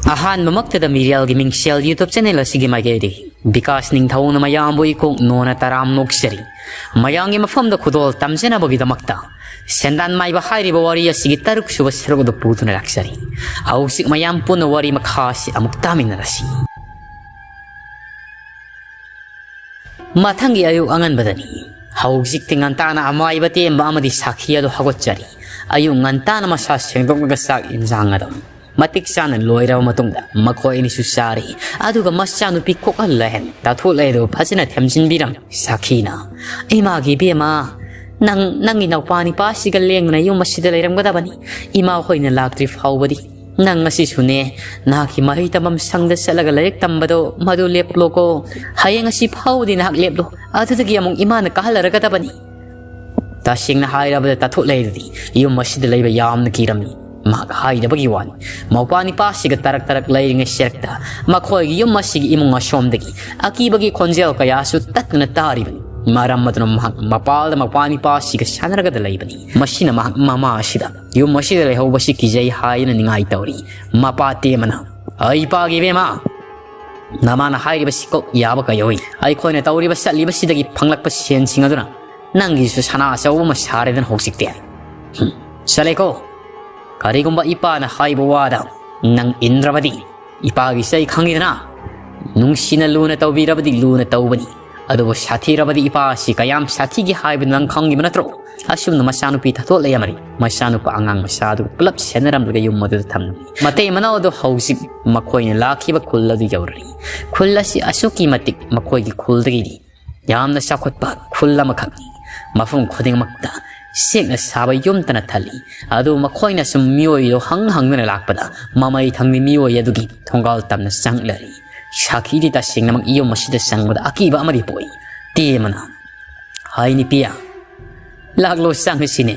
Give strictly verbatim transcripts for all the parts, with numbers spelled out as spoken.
ꯑꯍꯥꯟꯕꯃꯛꯇꯗ ꯃꯤꯔꯦꯜꯒꯤ ꯃꯤꯡꯁꯦꯜ YouTube channel ꯑꯁꯤꯒꯤ ꯃꯥꯏꯀꯩꯗꯒꯤ ꯕꯤꯀꯥꯁ ꯅꯤꯡꯊꯧꯅ ꯃꯌꯥꯝꯕꯨ ꯏꯀꯣꯛ ꯅꯣꯟꯅ ꯇꯔꯥꯝ ꯅꯣꯛꯆꯔꯤ꯫ ꯃꯌꯥꯝꯒꯤ ꯃꯐꯝꯗ ꯈꯨꯗꯣꯜ ꯇꯝꯖꯅꯕꯒꯤꯗꯃꯛꯇ ꯁꯦꯟꯗꯥꯟ ꯃꯥꯏꯕ ꯍꯥꯏꯔꯤꯕ ꯋꯥꯔꯤ ꯑꯁꯤꯒꯤ ꯇꯔꯨꯛ ꯁꯨꯕ ꯁꯔꯨꯛ ꯑꯗꯨ ꯄꯨꯗꯨꯅ ꯂꯥꯛꯆꯔꯤ꯫ ꯍꯧꯖꯤꯛ ꯃꯌꯥꯝ ꯄꯨꯟꯅ ꯋꯥꯔꯤ ꯃꯈꯥ ꯑꯁꯤ ꯑꯃꯨꯛ ꯇꯥꯃꯤꯟꯅꯔꯁꯤ꯫ ꯃꯊꯪꯒꯤ ꯑꯌꯨꯛ ꯑꯉꯟꯕꯗꯅꯤ꯫ ꯍꯧꯖꯤꯛꯇꯤ ꯉꯟꯇꯥꯅ ꯑꯃꯥꯏꯕ ꯇꯦꯝꯕ ꯑꯃꯗꯤ ꯁꯥꯈꯤ ꯑꯗꯨ ꯍꯧꯒꯠꯆꯔꯤ꯫ ꯑꯌꯨꯛ ꯉꯟꯇꯥꯅ ꯃꯁꯥ ꯁꯦꯡꯗꯣꯛꯂꯒ ꯆꯥꯛ ꯏꯟꯁꯥꯡ ꯑꯗꯨ ꯃꯇꯤꯛ ꯆꯥꯅ ꯂꯣꯏꯔꯕ ꯃꯇꯨꯡꯗ ꯃꯈꯣꯏ ꯑꯅꯤꯁꯨ ꯆꯥꯔꯤ꯫ ꯑꯗꯨꯒ ꯃꯆꯥꯅꯨꯄꯤ ꯀꯣꯛꯍꯜꯂꯦ ꯇꯥꯊꯣꯛꯂꯦ ꯑꯗꯨ ꯐꯖꯅ ꯊꯦꯝꯖꯤꯟꯕꯤꯔꯝꯃꯤ ꯁꯥꯈꯤꯅ꯫ "ꯏꯃꯥꯒꯤ ꯏꯕꯦꯝꯃ, ꯅꯪ, ꯅꯪꯒꯤ ꯅꯧꯄꯥ ꯅꯤꯄꯥꯁꯤꯒ ꯂꯦꯡꯗꯅ ꯌꯨꯝ ꯑꯁꯤꯗ ꯂꯩꯔꯝꯒꯗꯕꯅꯤ꯫ ꯏꯃꯥ ꯍꯣꯏꯅ ꯂꯥꯛꯇ꯭ꯔꯤ ꯐꯥꯎꯕꯗꯤ ꯅꯪ ꯑꯁꯤꯁꯨꯅꯦ, ꯅꯍꯥꯛꯀꯤ ꯃꯍꯩ ꯇꯝꯐꯝ ꯁꯪꯗ ꯆꯠꯂꯒ ꯂꯥꯏꯔꯤꯛ ꯇꯝꯕꯗꯣ ꯃꯗꯨ ꯂꯦꯞꯂꯣꯀꯣ꯫ ꯍꯌꯦꯡ ꯑꯁꯤ ꯐꯥꯎꯕꯗꯤ ꯅꯍꯥꯛ ꯂꯦꯞꯂꯣ꯫ ꯑꯗꯨꯗꯒꯤ ꯑꯃꯨꯛ ꯏꯃꯥꯅ ꯀꯥꯍꯜꯂꯔꯒꯗꯕꯅꯤ"꯫ ꯇꯁꯦꯡꯅ ꯍꯥꯏꯔꯕꯗ ꯇꯥꯊꯣꯛꯂꯩꯗꯨꯗꯤ ꯌꯨꯝ ꯑꯁꯤꯗ ꯂꯩꯕ ꯌꯥꯝꯅ ꯀꯤꯔꯝꯃꯤ꯫ ꯃꯍꯥꯛ ꯍꯥꯏꯗꯕꯒꯤ ꯋꯥꯅꯤ꯫ ꯃꯧꯄꯥ ꯅꯤꯄꯥꯁꯤꯒ ꯇꯔꯛ ꯇꯔꯛ ꯂꯩꯔꯤꯉꯩ ꯁꯦꯔꯛꯇ ꯃꯈꯣꯏꯒꯤ ꯌꯨꯝ ꯑꯁꯤꯒꯤ ꯏꯃꯨꯡ ꯑꯁꯣꯝꯗꯒꯤ ꯑꯀꯤꯕꯒꯤ ꯈꯣꯟꯖꯦꯜ ꯀꯌꯥꯁꯨ ꯇꯠꯇꯅ ꯇꯥꯔꯤꯕꯅꯤ꯫ ꯃꯔꯝ ꯑꯗꯨꯅ ꯃꯍꯥꯛ ꯃꯄꯥꯜꯗ ꯃꯧꯄꯥ ꯅꯤꯄꯥꯁꯤꯒ ꯁꯥꯟꯅꯔꯒꯗ ꯂꯩꯕꯅꯤ꯫ ꯃꯁꯤꯅ ꯃꯍꯥꯛ ꯃꯃꯥ ꯑꯁꯤꯗ ꯌꯨꯝ ꯑꯁꯤꯗ ꯂꯩꯍꯧꯕꯁꯤ ꯀꯤꯖꯩ ꯍꯥꯏꯗꯨꯅ ꯅꯤꯡꯉꯥꯏ ꯇꯧꯔꯤ꯫ ꯃꯄꯥ ꯇꯦꯝꯕꯅ, "ꯑꯩ ꯏꯄꯥꯒꯤ ꯏꯕꯦꯝꯃ, ꯅꯃꯥꯅ ꯍꯥꯏꯔꯤꯕꯁꯤ ꯀꯣꯛ ꯌꯥꯕ ꯀꯩꯗꯧꯏ? ꯑꯩꯈꯣꯏꯅ ꯇꯧꯔꯤꯕ ꯆꯠꯂꯤꯕꯁꯤꯗꯒꯤ ꯐꯪꯂꯛꯄ ꯁꯦꯟꯁꯤꯡ ꯑꯗꯨꯅ ꯅꯪꯒꯤꯁꯨ ꯁꯅꯥ ꯑꯆꯧꯕ ꯑꯃ ꯁꯥꯔꯦꯗꯅ ꯍꯧꯖꯤꯛꯇꯤ꯫ ꯍꯨꯝ, ꯆꯠꯂꯦꯀꯣ꯫ ꯀꯔꯤꯒꯨꯝꯕ ꯏꯄꯥꯅ ꯍꯥꯏꯕ ꯋꯥꯗ ꯅꯪ ꯏꯟꯗ꯭ꯔꯕꯗꯤ, ꯏꯄꯥꯒꯤꯁꯦ ꯑꯩ ꯈꯪꯉꯤꯗꯅ꯫ ꯅꯨꯡꯁꯤꯅ ꯂꯨꯅ ꯇꯧꯕꯤꯔꯕꯗꯤ ꯂꯨꯅ ꯇꯧꯕꯅꯤ, ꯑꯗꯨꯕꯨ ꯁꯥꯊꯤꯔꯕꯗꯤ ꯏꯄꯥ ꯑꯁꯤ ꯀꯌꯥꯝ ꯁꯥꯊꯤꯒꯦ ꯍꯥꯏꯕꯗꯨ ꯅꯪ ꯈꯪꯉꯤꯕ ꯅꯠꯇ꯭ꯔꯣ?" ꯑꯁꯨꯝꯅ ꯃꯆꯥꯅꯨꯄꯤ ꯊꯥꯗꯣꯛꯂꯛꯑꯦ ꯑꯃꯗꯤ ꯃꯆꯥꯅꯨꯄꯥ ꯑꯉꯥꯡ ꯃꯆꯥ ꯑꯗꯨ ꯄꯨꯂꯞ ꯁꯦꯟꯅꯔꯝꯂꯒ ꯌꯨꯝ ꯑꯗꯨꯗ ꯊꯝꯂꯝꯃꯤ꯫ ꯃꯇꯩ ꯃꯅꯥꯎ ꯑꯗꯨ ꯍꯧꯖꯤꯛ ꯃꯈꯣꯏꯅ ꯂꯥꯛꯈꯤꯕ ꯈꯨꯜ ꯑꯗꯨ ꯌꯧꯔꯛꯏ꯫ ꯈꯨꯜ ꯑꯁꯤ ꯑꯁꯨꯛꯀꯤ ꯃꯇꯤꯛ ꯃꯈꯣꯏꯒꯤ ꯈꯨꯜꯗꯒꯤꯗꯤ ꯌꯥꯝꯅ ꯆꯥꯎꯈꯠꯄ ꯈꯨꯜ ꯑꯃꯈꯛꯅꯤ꯫ ꯃꯐꯝ ꯈꯨꯗꯤꯡꯃꯛꯇ ꯆꯦꯛꯅ ꯁꯥꯕ ꯌꯨꯝꯇꯅ ꯊꯜꯂꯤ꯫ ꯑꯗꯨ ꯃꯈꯣꯏꯅ ꯁꯨꯝ ꯃꯤꯑꯣꯏꯗꯣ ꯍꯪ ꯍꯪꯗꯨꯅ ꯂꯥꯛꯄꯗ ꯃꯃꯩ ꯊꯪꯕꯤ ꯃꯤꯑꯣꯏ ꯑꯗꯨꯒꯤ ꯊꯣꯡꯒꯥꯜ ꯇꯝꯅ ꯆꯪꯂꯔꯤ꯫ ꯁꯥꯈꯤꯗꯤ ꯇꯁꯦꯡꯅꯃꯛ ꯌꯨꯝ ꯑꯁꯤꯗ ꯆꯪꯕꯗ ꯑꯀꯤꯕ ꯑꯃꯗꯤ ꯄꯣꯛꯏ꯫ ꯇꯦꯝꯕꯅ, "ꯍꯥꯏ ꯅꯨꯄꯤ, ꯂꯥꯛꯂꯣ ꯆꯪꯉꯁꯤꯅꯦ꯫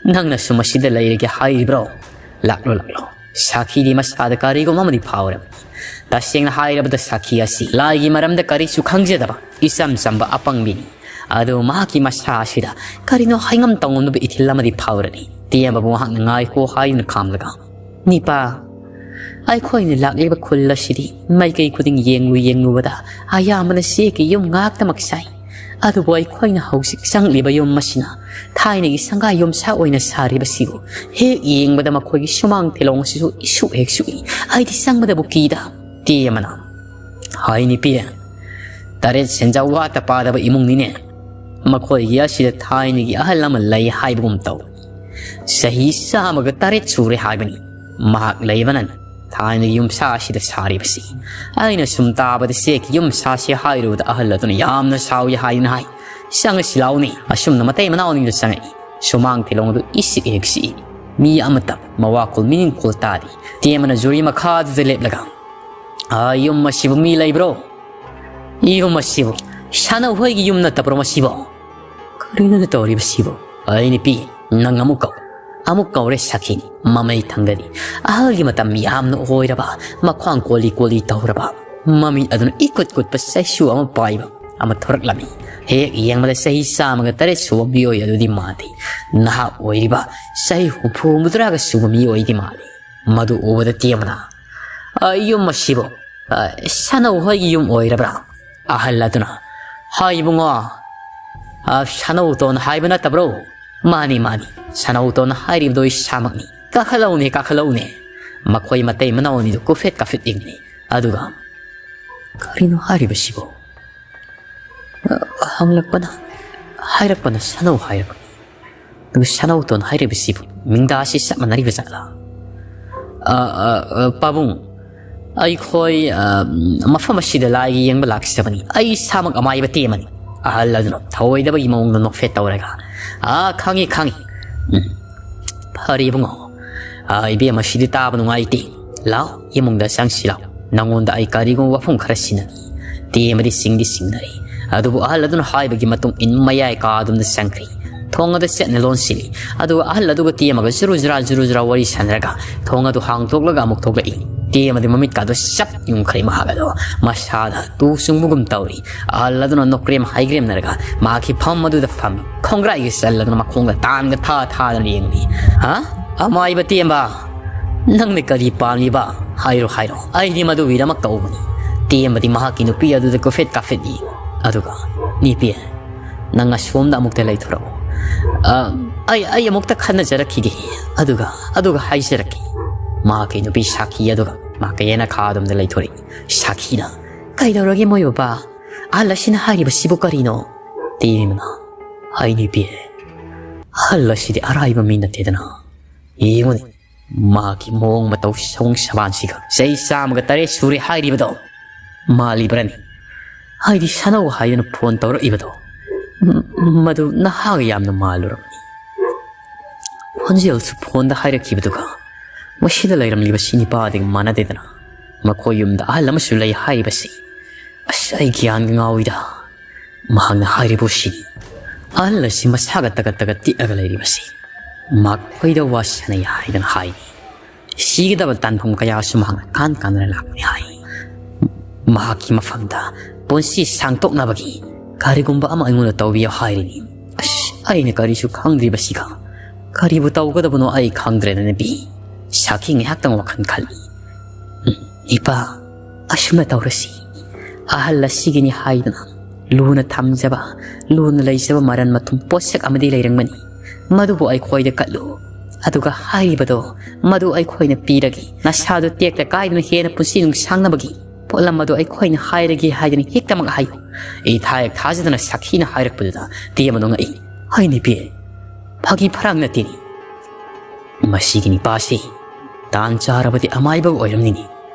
ꯅꯪꯅꯁꯨ ꯃꯁꯤꯗ ꯂꯩꯔꯒꯦ ꯍꯥꯏꯔꯤꯕ꯭ꯔꯣ? ꯂꯥꯛꯂꯣ, ꯂꯥꯛꯂꯣ"꯫ ꯁꯥꯈꯤꯗꯤ ꯃꯁꯥꯗ ꯀꯔꯤꯒꯨꯝꯕ ꯑꯃꯗꯤ ꯐꯥꯎꯔꯕꯅꯤ꯫ ꯇꯁꯦꯡꯅ ꯍꯥꯏꯔꯕꯗ ꯁꯥꯈꯤ ꯑꯁꯤ ꯂꯥꯏꯒꯤ ꯃꯔꯝꯗ ꯀꯔꯤꯁꯨ ꯈꯪꯖꯗꯕ ꯏꯆꯝ ꯆꯝꯕ ꯑꯄꯪꯕꯤꯅꯤ꯫ ꯑꯗꯨ ꯃꯍꯥꯛꯀꯤ ꯃꯁꯥ ꯑꯁꯤꯗ ꯀꯔꯤꯅꯣ ꯍꯥꯏꯉꯝ ꯇꯧꯉꯝꯗꯕ ꯏꯊꯤꯜ ꯑꯃꯗꯤ ꯐꯥꯎꯔꯅꯤ꯫ ꯇꯦꯝꯕꯕꯨ ꯃꯍꯥꯛꯅ ꯉꯥꯏꯈꯣ ꯍꯥꯏꯗꯨꯅ ꯈꯥꯝꯂꯒ, "ꯅꯤꯄꯥ, ꯑꯩꯈꯣꯏꯅ ꯂꯥꯛꯂꯤꯕ ꯈꯨꯜ ꯑꯁꯤꯗꯤ ꯃꯥꯏꯀꯩ ꯈꯨꯗꯤꯡ ꯌꯦꯡꯂꯨ ꯌꯦꯡꯂꯨꯕꯗ ꯑꯌꯥꯝꯕꯅ ꯆꯦꯛꯀꯤ ꯌꯨꯝ ꯉꯥꯛꯇꯃꯛ ꯁꯥꯏ꯫ ꯑꯗꯨꯕꯨ ꯑꯩꯈꯣꯏꯅ ꯍꯧꯖꯤꯛ ꯆꯪꯂꯤꯕ ꯌꯨꯝ ꯑꯁꯤꯅ ꯊꯥꯏꯅꯒꯤ ꯁꯪꯒꯥꯏ ꯌꯨꯝꯁꯥ ꯑꯣꯏꯅ ꯁꯥꯔꯤꯕꯁꯤꯕꯨ ꯍꯦꯛ ꯌꯦꯡꯕꯗ ꯃꯈꯣꯏꯒꯤ ꯁꯨꯃꯥꯡ ꯊꯤꯂꯣꯡ ꯑꯁꯤꯁꯨ ꯏꯁꯨꯛ ꯍꯦꯛ ꯁꯨꯛꯏ꯫ ꯑꯩꯗꯤ ꯆꯪꯕꯗꯕꯨ ꯀꯤꯗ꯫ ꯇꯦꯝꯕꯅ, "ꯍꯥꯏ ꯅꯨꯄꯤ, ꯇꯔꯦꯠ ꯁꯦꯟꯖꯥ ꯋꯥꯠꯇ ꯄꯥꯗꯕ ꯏꯃꯨꯡꯅꯤꯅꯦ꯫ ꯃꯈꯣꯏꯒꯤ ꯑꯁꯤꯗ ꯊꯥꯏꯅꯒꯤ ꯑꯍꯜ ꯑꯃ ꯂꯩ ꯍꯥꯏꯕꯒꯨꯝ ꯇꯧ꯫ ꯆꯍꯤ ꯆꯥꯝꯃꯒ ꯇꯔꯦꯠ ꯁꯨꯔꯦ ꯍꯥꯏꯕꯅꯤ꯫ ꯃꯍꯥꯛ ꯂꯩꯕꯅ ꯊꯥꯏꯅꯒꯤ ꯌꯨꯝꯁꯥ ꯑꯁꯤꯗ ꯁꯥꯔꯤꯕꯁꯤ꯫ ꯑꯩꯅ ꯁꯨꯝ ꯇꯥꯕꯗ ꯆꯦꯛꯀꯤ ꯌꯨꯝꯁꯥꯁꯤ ꯍꯥꯏꯔꯨꯕꯗ ꯑꯍꯜ ꯑꯗꯨꯅ ꯌꯥꯝꯅ ꯁꯥꯎꯏ ꯍꯥꯏꯗꯨꯅ ꯍꯥꯏ꯫ ꯆꯪꯉꯁꯤ ꯂꯥꯎꯅꯦ꯫ ꯑꯁꯨꯝꯅ ꯃꯇꯩ ꯃꯅꯥꯎ ꯑꯅꯤꯗꯨ ꯆꯪꯉꯛꯏ꯫ ꯁꯨꯃꯥꯡ ꯊꯤꯂꯣꯡ ꯑꯗꯨ ꯏꯁꯤꯛ ꯍꯦꯛ ꯁꯤꯛꯏ꯫ ꯃꯤ ꯑꯃꯠꯇ ꯃꯋꯥ ꯈꯨꯜ ꯃꯤꯅꯤꯡ ꯈꯨꯜ ꯇꯥꯗꯦ꯫ ꯇꯦꯝꯕꯅ ꯖꯨꯔꯤ ꯃꯈꯥꯗꯨꯗ ꯂꯦꯞꯂꯒ, "ꯑꯥ, ꯌꯨꯝ ꯑꯁꯤꯕꯨ ꯃꯤ ꯂꯩꯕ꯭ꯔꯣ? ꯌꯨꯝ ꯑꯁꯤꯕꯨ ꯁꯥꯅꯧ ꯍꯣꯏꯒꯤ ꯌꯨꯝ ꯅꯠꯇꯕ꯭ꯔꯣ ꯃꯁꯤꯕꯣ?" "ꯀꯔꯤꯅꯣꯅꯦ ꯇꯧꯔꯤꯕꯁꯤꯕꯨ?" "ꯑꯩ ꯅꯨꯄꯤ, ꯅꯪ ꯑꯃꯨꯛ ꯀꯧ꯫ ꯑꯃꯨꯛ ꯀꯧꯔꯦ ꯁꯥꯈꯤꯅꯤ꯫ ꯃꯃꯩ ꯊꯪꯒꯅꯤ꯫ ꯑꯍꯜꯒꯤ ꯃꯇꯝ ꯌꯥꯝꯅ ꯑꯣꯏꯔꯕ, ꯃꯈ꯭ꯋꯥꯡ ꯀꯣꯜꯂꯤ ꯀꯣꯜꯂꯤ ꯇꯧꯔꯕ, ꯃꯃꯤꯠ ꯑꯗꯨꯅ ꯏꯀꯨꯠ ꯀꯨꯠꯄ ꯆꯩꯁꯨ ꯑꯃ ꯄꯥꯏꯕ ꯑꯃ ꯊꯣꯔꯛꯂꯝꯃꯤ꯫ ꯍꯦꯛ ꯌꯦꯡꯕꯗ ꯆꯍꯤ ꯆꯥꯝꯃꯒ ꯇꯔꯦꯠ ꯁꯨꯕ ꯃꯤꯑꯣꯏ ꯑꯗꯨꯗꯤ ꯃꯥꯟꯗꯦ꯫ ꯅꯍꯥ ꯑꯣꯏꯔꯤꯕ ꯆꯍꯤ ꯍꯨꯝꯐꯨ ꯍꯨꯝꯐꯨꯇꯔꯥꯒ ꯁꯨꯕ ꯃꯤꯑꯣꯏꯗꯤ ꯃꯥꯜꯂꯤ꯫ ꯃꯗꯨ ꯎꯕꯗ ꯇꯦꯝꯕꯅ, "ꯑ, ꯌꯨꯝ ꯑꯁꯤꯕꯨ, ꯑ, ꯁꯥꯅꯧ ꯍꯣꯏꯒꯤ ꯌꯨꯝ ꯑꯣꯏꯔꯕ꯭ꯔꯥ?" ꯑꯍꯜ ꯑꯗꯨꯅ, "ꯍꯥꯏ ꯏꯕꯨꯡꯉꯣ, ꯑ, ꯁꯥꯅꯧꯇꯣꯟ ꯍꯥꯏꯕ ꯅꯠꯇꯕ꯭ꯔꯣ?" "ꯃꯥꯅꯤ, ꯃꯥꯅꯤ, ꯁꯥꯅꯧꯇꯣꯟ ꯍꯥꯏꯔꯤꯕꯗꯣ ꯏꯁꯥꯃꯛꯅꯤ꯫ ꯀꯥꯈꯠꯂꯛꯎꯅꯦ, ꯀꯥꯈꯠꯂꯛꯎꯅꯦ꯫ ꯃꯈꯣꯏ ꯃꯇꯩ ꯃꯅꯥꯎ ꯑꯅꯤꯗꯨ ꯀꯨꯐꯦꯠ ꯀꯥꯐꯦꯠ ꯌꯦꯡꯅꯩ꯫ ꯑꯗꯨꯒ, ꯀꯔꯤꯅꯣ ꯍꯥꯏꯔꯤꯕꯁꯤꯕꯣ? ꯑ, ꯍꯪꯂꯛꯄꯅ, ꯍꯥꯏꯔꯛꯄꯅ ꯁꯥꯅꯧ ꯍꯥꯏꯔꯕ꯫ ꯑꯗꯨꯒ ꯁꯥꯅꯧꯇꯣꯟ ꯍꯥꯏꯔꯤꯕꯁꯤꯕꯨ ꯃꯤꯡꯗꯥꯁꯤ ꯆꯞ ꯃꯥꯟꯅꯔꯤꯕ ꯖꯥꯠꯂꯥ?" "ꯑ, ꯑ, ꯑ, ꯄꯥꯕꯨꯡ, ꯑꯩꯈꯣꯏ, ꯑ, ꯃꯐꯝ ꯑꯁꯤꯗ ꯂꯥꯏꯒꯤ ꯌꯦꯡꯕ ꯂꯥꯛꯆꯕꯅꯤ꯫ ꯑꯩ ꯏꯁꯥꯃꯛ ꯑꯃꯥꯏꯕ ꯇꯦꯝꯕꯅꯤ꯫" ꯑꯍꯜ ꯑꯗꯨꯅ ꯊꯧꯑꯣꯏꯗꯕꯒꯤ ꯃꯑꯣꯡꯗ ꯅꯣꯛꯐꯦꯠ ꯇꯧꯔꯒ, "ꯑꯥ, ꯈꯪꯉꯤ, ꯈꯪꯉꯤ꯫ ꯎꯝ, ꯐꯔꯦ ꯏꯕꯨꯡꯉꯣ꯫ ꯑꯥ, ꯏꯕꯦꯝꯃ, ꯁꯤꯗꯤ ꯇꯥꯕ ꯅꯨꯡꯉꯥꯏꯇꯦ꯫ ꯂꯥꯎ, ꯏꯃꯨꯡꯗ ꯆꯪꯁꯤ ꯂꯥꯎ꯫ ꯅꯉꯣꯟꯗ ꯑꯩ ꯀꯔꯤꯒꯨꯝꯕ ꯋꯥꯐꯝ ꯈꯔ ꯁꯤꯟꯅꯅꯤ꯫" ꯇꯦꯝꯕꯗꯤ ꯁꯤꯡꯗꯤ ꯁꯤꯡꯅꯔꯦ꯫ ꯑꯗꯨꯕꯨ ꯑꯍꯜ ꯑꯗꯨꯅ ꯍꯥꯏꯕꯒꯤ ꯃꯇꯨꯡ ꯏꯟ ꯃꯌꯥꯏ ꯀꯥ ꯑꯗꯨꯝꯗ ꯆꯪꯈ꯭ꯔꯦ꯫ ꯊꯣꯡ ꯑꯗꯨ ꯆꯦꯠꯅ ꯂꯣꯟꯁꯤꯜꯂꯤ꯫ ꯑꯗꯨꯒ ꯑꯍꯜ ꯑꯗꯨꯒ ꯇꯦꯝꯕꯒ ꯖꯨꯔꯨ ꯖꯨꯔꯥ, ꯖꯨꯔꯨ ꯖꯨꯔꯥ ꯋꯥꯔꯤ ꯁꯥꯟꯅꯔꯒ ꯊꯣꯡ ꯑꯗꯨ ꯍꯥꯡꯗꯣꯛꯂꯒ ꯑꯃꯨꯛ ꯊꯣꯛꯂꯛꯏ꯫ ꯇꯦꯝꯕꯗꯤ ꯃꯃꯤꯠꯀꯥꯗꯣ ꯆꯞ ꯌꯨꯝꯈ꯭ꯔꯦ ꯃꯍꯥꯛ ꯑꯗꯣ꯫ ꯃꯁꯥꯗ ꯇꯨ ꯆꯨꯡꯕꯒꯨꯝ ꯇꯧꯔꯤ꯫ ꯑꯍꯜ ꯑꯗꯨꯅ ꯅꯣꯀ꯭ꯔꯦꯝ ꯍꯥꯏꯒ꯭ꯔꯦꯝꯅꯔꯒ ꯃꯍꯥꯛꯀꯤ ꯐꯝ ꯑꯗꯨꯗ ꯐꯝꯃꯤ꯫ ꯈꯣꯡꯒ꯭ꯔꯥꯏꯒ ꯆꯜꯂꯗꯨꯅ ꯃꯈꯣꯡꯗ ꯇꯥꯟꯒ ꯊꯥ ꯊꯥꯗꯅ ꯌꯦꯡꯂꯤ꯫ "ꯍꯥ? ꯑꯃꯥꯏꯕ ꯇꯦꯝꯕ, "ꯅꯪꯅ ꯀꯔꯤ ꯄꯥꯝꯂꯤꯕ? ꯍꯥꯏꯔꯣ, ꯍꯥꯏꯔꯣ꯫ ꯑꯩꯗꯤ ꯃꯗꯨꯒꯤꯗꯃꯛ ꯀꯧꯕꯅꯤ꯫" ꯇꯦꯝꯕꯗꯤ ꯃꯍꯥꯛꯀꯤ ꯅꯨꯄꯤ ꯑꯗꯨꯗ ꯀꯣꯏꯐꯦꯠ ꯀꯥꯐꯦꯠ ꯌꯦꯡꯏ꯫ ꯑꯗꯨꯒ, "ꯅꯨꯄꯤ, ꯅꯪ ꯑꯁꯣꯝꯗ ꯑꯃꯨꯛꯇ ꯂꯩꯊꯣꯔꯛꯎ꯫ ꯑ, ꯑꯩ, ꯑꯩ ꯑꯃꯨꯛꯇ ꯈꯟꯅꯖꯔꯛꯈꯤꯒꯦ꯫ ꯑꯗꯨꯒ, ꯑꯗꯨꯒ ꯍꯥꯏꯖꯔꯛꯀꯦ꯫" ꯃꯍꯥꯛꯀꯤ ꯅꯨꯄꯤ ꯁꯥꯈꯤ ꯑꯗꯨꯒ ꯃꯍꯥꯛꯀꯤ ꯌꯦꯅꯈꯥ ꯑꯗꯣꯝꯗ ꯂꯩꯊꯣꯔꯛꯏ꯫ ꯁꯥꯈꯤꯅ, "ꯀꯩꯗꯧꯔꯒꯦ ꯃꯣꯏ ꯕꯕꯥ? ꯑꯍꯜ ꯑꯁꯤꯅ ꯍꯥꯏꯔꯤꯕꯁꯤꯕꯨ ꯀꯔꯤꯅꯣ?" ꯇꯦꯝꯕꯅ, "ꯍꯥꯏ ꯅꯨꯄꯤ, ꯑꯍꯜ ꯑꯁꯤꯗꯤ ꯑꯔꯥꯏꯕ ꯃꯤ ꯅꯠꯇꯦꯗꯅ꯫ ꯌꯦꯡꯉꯨꯅꯦ, ꯃꯍꯥꯛꯀꯤ ꯃꯑꯣꯡ ꯃꯇꯧ, ꯁꯑꯣꯡ ꯁꯕꯥꯟꯁꯤꯒ꯫ ꯆꯍꯤ ꯆꯥꯝꯃꯒ ꯇꯔꯦꯠ ꯁꯨꯔꯦ ꯍꯥꯏꯔꯤꯕꯗꯣ ꯃꯥꯜꯂꯤꯕ꯭ꯔꯅꯤ? ꯍꯥꯏꯗꯤ ꯁꯥꯟꯅꯧ ꯍꯥꯏꯗꯨꯅ ꯐꯣꯟ ꯇꯧꯔꯛꯏꯕꯗꯣ, ꯃ-, ꯃꯗꯨ ꯅꯍꯥꯒ ꯌꯥꯝꯅ ꯃꯥꯜꯂꯨꯔꯕꯅꯤ꯫ ꯈꯣꯟꯖꯦꯜꯁꯨ ꯐꯣꯟꯗ ꯍꯥꯏꯔꯛꯈꯤꯕꯗꯨꯒ ꯃꯁꯤꯗ ꯂꯩꯔꯝꯂꯤꯕꯁꯤ ꯅꯤꯄꯥꯗꯒꯤ ꯃꯥꯟꯅꯗꯦꯗꯅ꯫ ꯃꯈꯣꯏ ꯌꯨꯝꯗ ꯑꯍꯜ ꯑꯃꯁꯨ ꯂꯩ ꯍꯥꯏꯔꯤꯕꯁꯤ꯫ ꯑꯁ, ꯑꯩ ꯒ꯭ꯌꯥꯟꯒ ꯉꯥꯎꯏꯗ꯫" ꯃꯍꯥꯛꯅ ꯍꯥꯏꯔꯤꯕꯁꯤ, ꯑꯍꯜ ꯑꯁꯤ ꯃꯁꯥꯒ ꯇꯒꯠ ꯇꯒꯠ ꯇꯤꯛꯑꯒ ꯂꯩꯔꯤꯕꯁꯤ꯫ ꯃꯈꯣꯏꯗ ꯋꯥ ꯁꯥꯟꯅꯩ ꯍꯥꯏꯗꯅ ꯍꯥꯏꯔꯤ꯫ ꯁꯤꯒꯗꯕ ꯇꯥꯟꯐꯝ ꯀꯌꯥꯁꯨ ꯃꯍꯥꯛꯅ ꯀꯥꯟ ꯀꯥꯟꯗꯅ ꯂꯥꯛꯄꯅꯤ ꯍꯥꯏ꯫ ꯃꯍꯥꯛꯀꯤ ꯃꯐꯝꯗ ꯄꯨꯟꯁꯤ ꯁꯥꯡꯇꯣꯛꯅꯕꯒꯤ ꯀꯔꯤꯒꯨꯝꯕ ꯑꯃ ꯑꯩꯉꯣꯟꯗ ꯇꯧꯕꯤꯌꯨ ꯍꯥꯏꯔꯤꯅꯤ꯫ ꯑꯁ, ꯑꯩꯅ ꯀꯔꯤꯁꯨ ꯈꯪꯗ꯭ꯔꯤꯕꯁꯤꯒ ꯀꯔꯤꯕꯨ ꯇꯧꯒꯗꯕꯅꯣ ꯑꯩ ꯈꯪꯗ꯭ꯔꯦꯗ ꯅꯨꯄꯤ꯫ ꯁꯥꯈꯤ ꯉꯥꯏꯍꯥꯛꯇꯪ ꯋꯥꯈꯜ ꯈꯜꯂꯤ꯫ "ꯎꯝ, ꯏꯄꯥ, ꯑꯁꯨꯝꯅ ꯇꯧꯔꯁꯤ꯫ ꯑꯍꯜ ꯑꯁꯤꯒꯤꯅꯤ ꯍꯥꯏꯗꯨꯅ ꯂꯨꯅ ꯊꯝꯖꯕ, ꯂꯨꯅ ꯂꯩꯖꯕ ꯃꯔꯟ ꯃꯊꯨꯝ ꯄꯣꯠꯁꯛ ꯑꯃꯗꯤ ꯂꯩꯔꯝꯒꯅꯤ꯫ ꯃꯗꯨꯕꯨ ꯑꯩꯈꯣꯏꯗ ꯀꯠꯂꯨ꯫ ꯑꯗꯨꯒ ꯍꯥꯏꯔꯤꯕꯗꯣ ꯃꯗꯨ ꯑꯩꯈꯣꯏꯅ ꯄꯤꯔꯒꯦ꯫ ꯅꯁꯥꯗꯨ ꯇꯦꯛꯇ ꯀꯥꯏꯗꯅ ꯍꯦꯟꯅ ꯄꯨꯟꯁꯤ ꯅꯨꯡꯁꯥꯡꯅꯕꯒꯤ ꯄꯣꯠꯂꯝ ꯑꯗꯨ ꯑꯩꯈꯣꯏꯅ ꯍꯥꯏꯔꯒꯦ ꯍꯥꯏꯗꯨꯅ ꯍꯦꯛꯇꯃꯛ ꯍꯥꯏꯌꯨ꯫" ꯏꯊꯥ ꯍꯦꯛ ꯊꯥꯖꯗꯅ ꯁꯥꯈꯤꯅ ꯍꯥꯏꯔꯛꯄꯗꯨꯗ ꯇꯦꯝꯕꯗꯣ ꯉꯛꯏ꯫ "ꯍꯥꯏ ꯅꯨꯄꯤ, ꯐꯥꯒꯤ ꯐꯔꯥꯡ ꯅꯠꯇꯦꯅꯦ꯫ ꯃꯁꯤꯒꯤ ꯅꯤꯄꯥꯁꯤ ꯇꯥꯟ ꯆꯥꯔꯕꯗꯤ ꯑꯃꯥꯏꯕ ꯑꯣꯏꯔꯝꯅꯤꯅꯦ꯫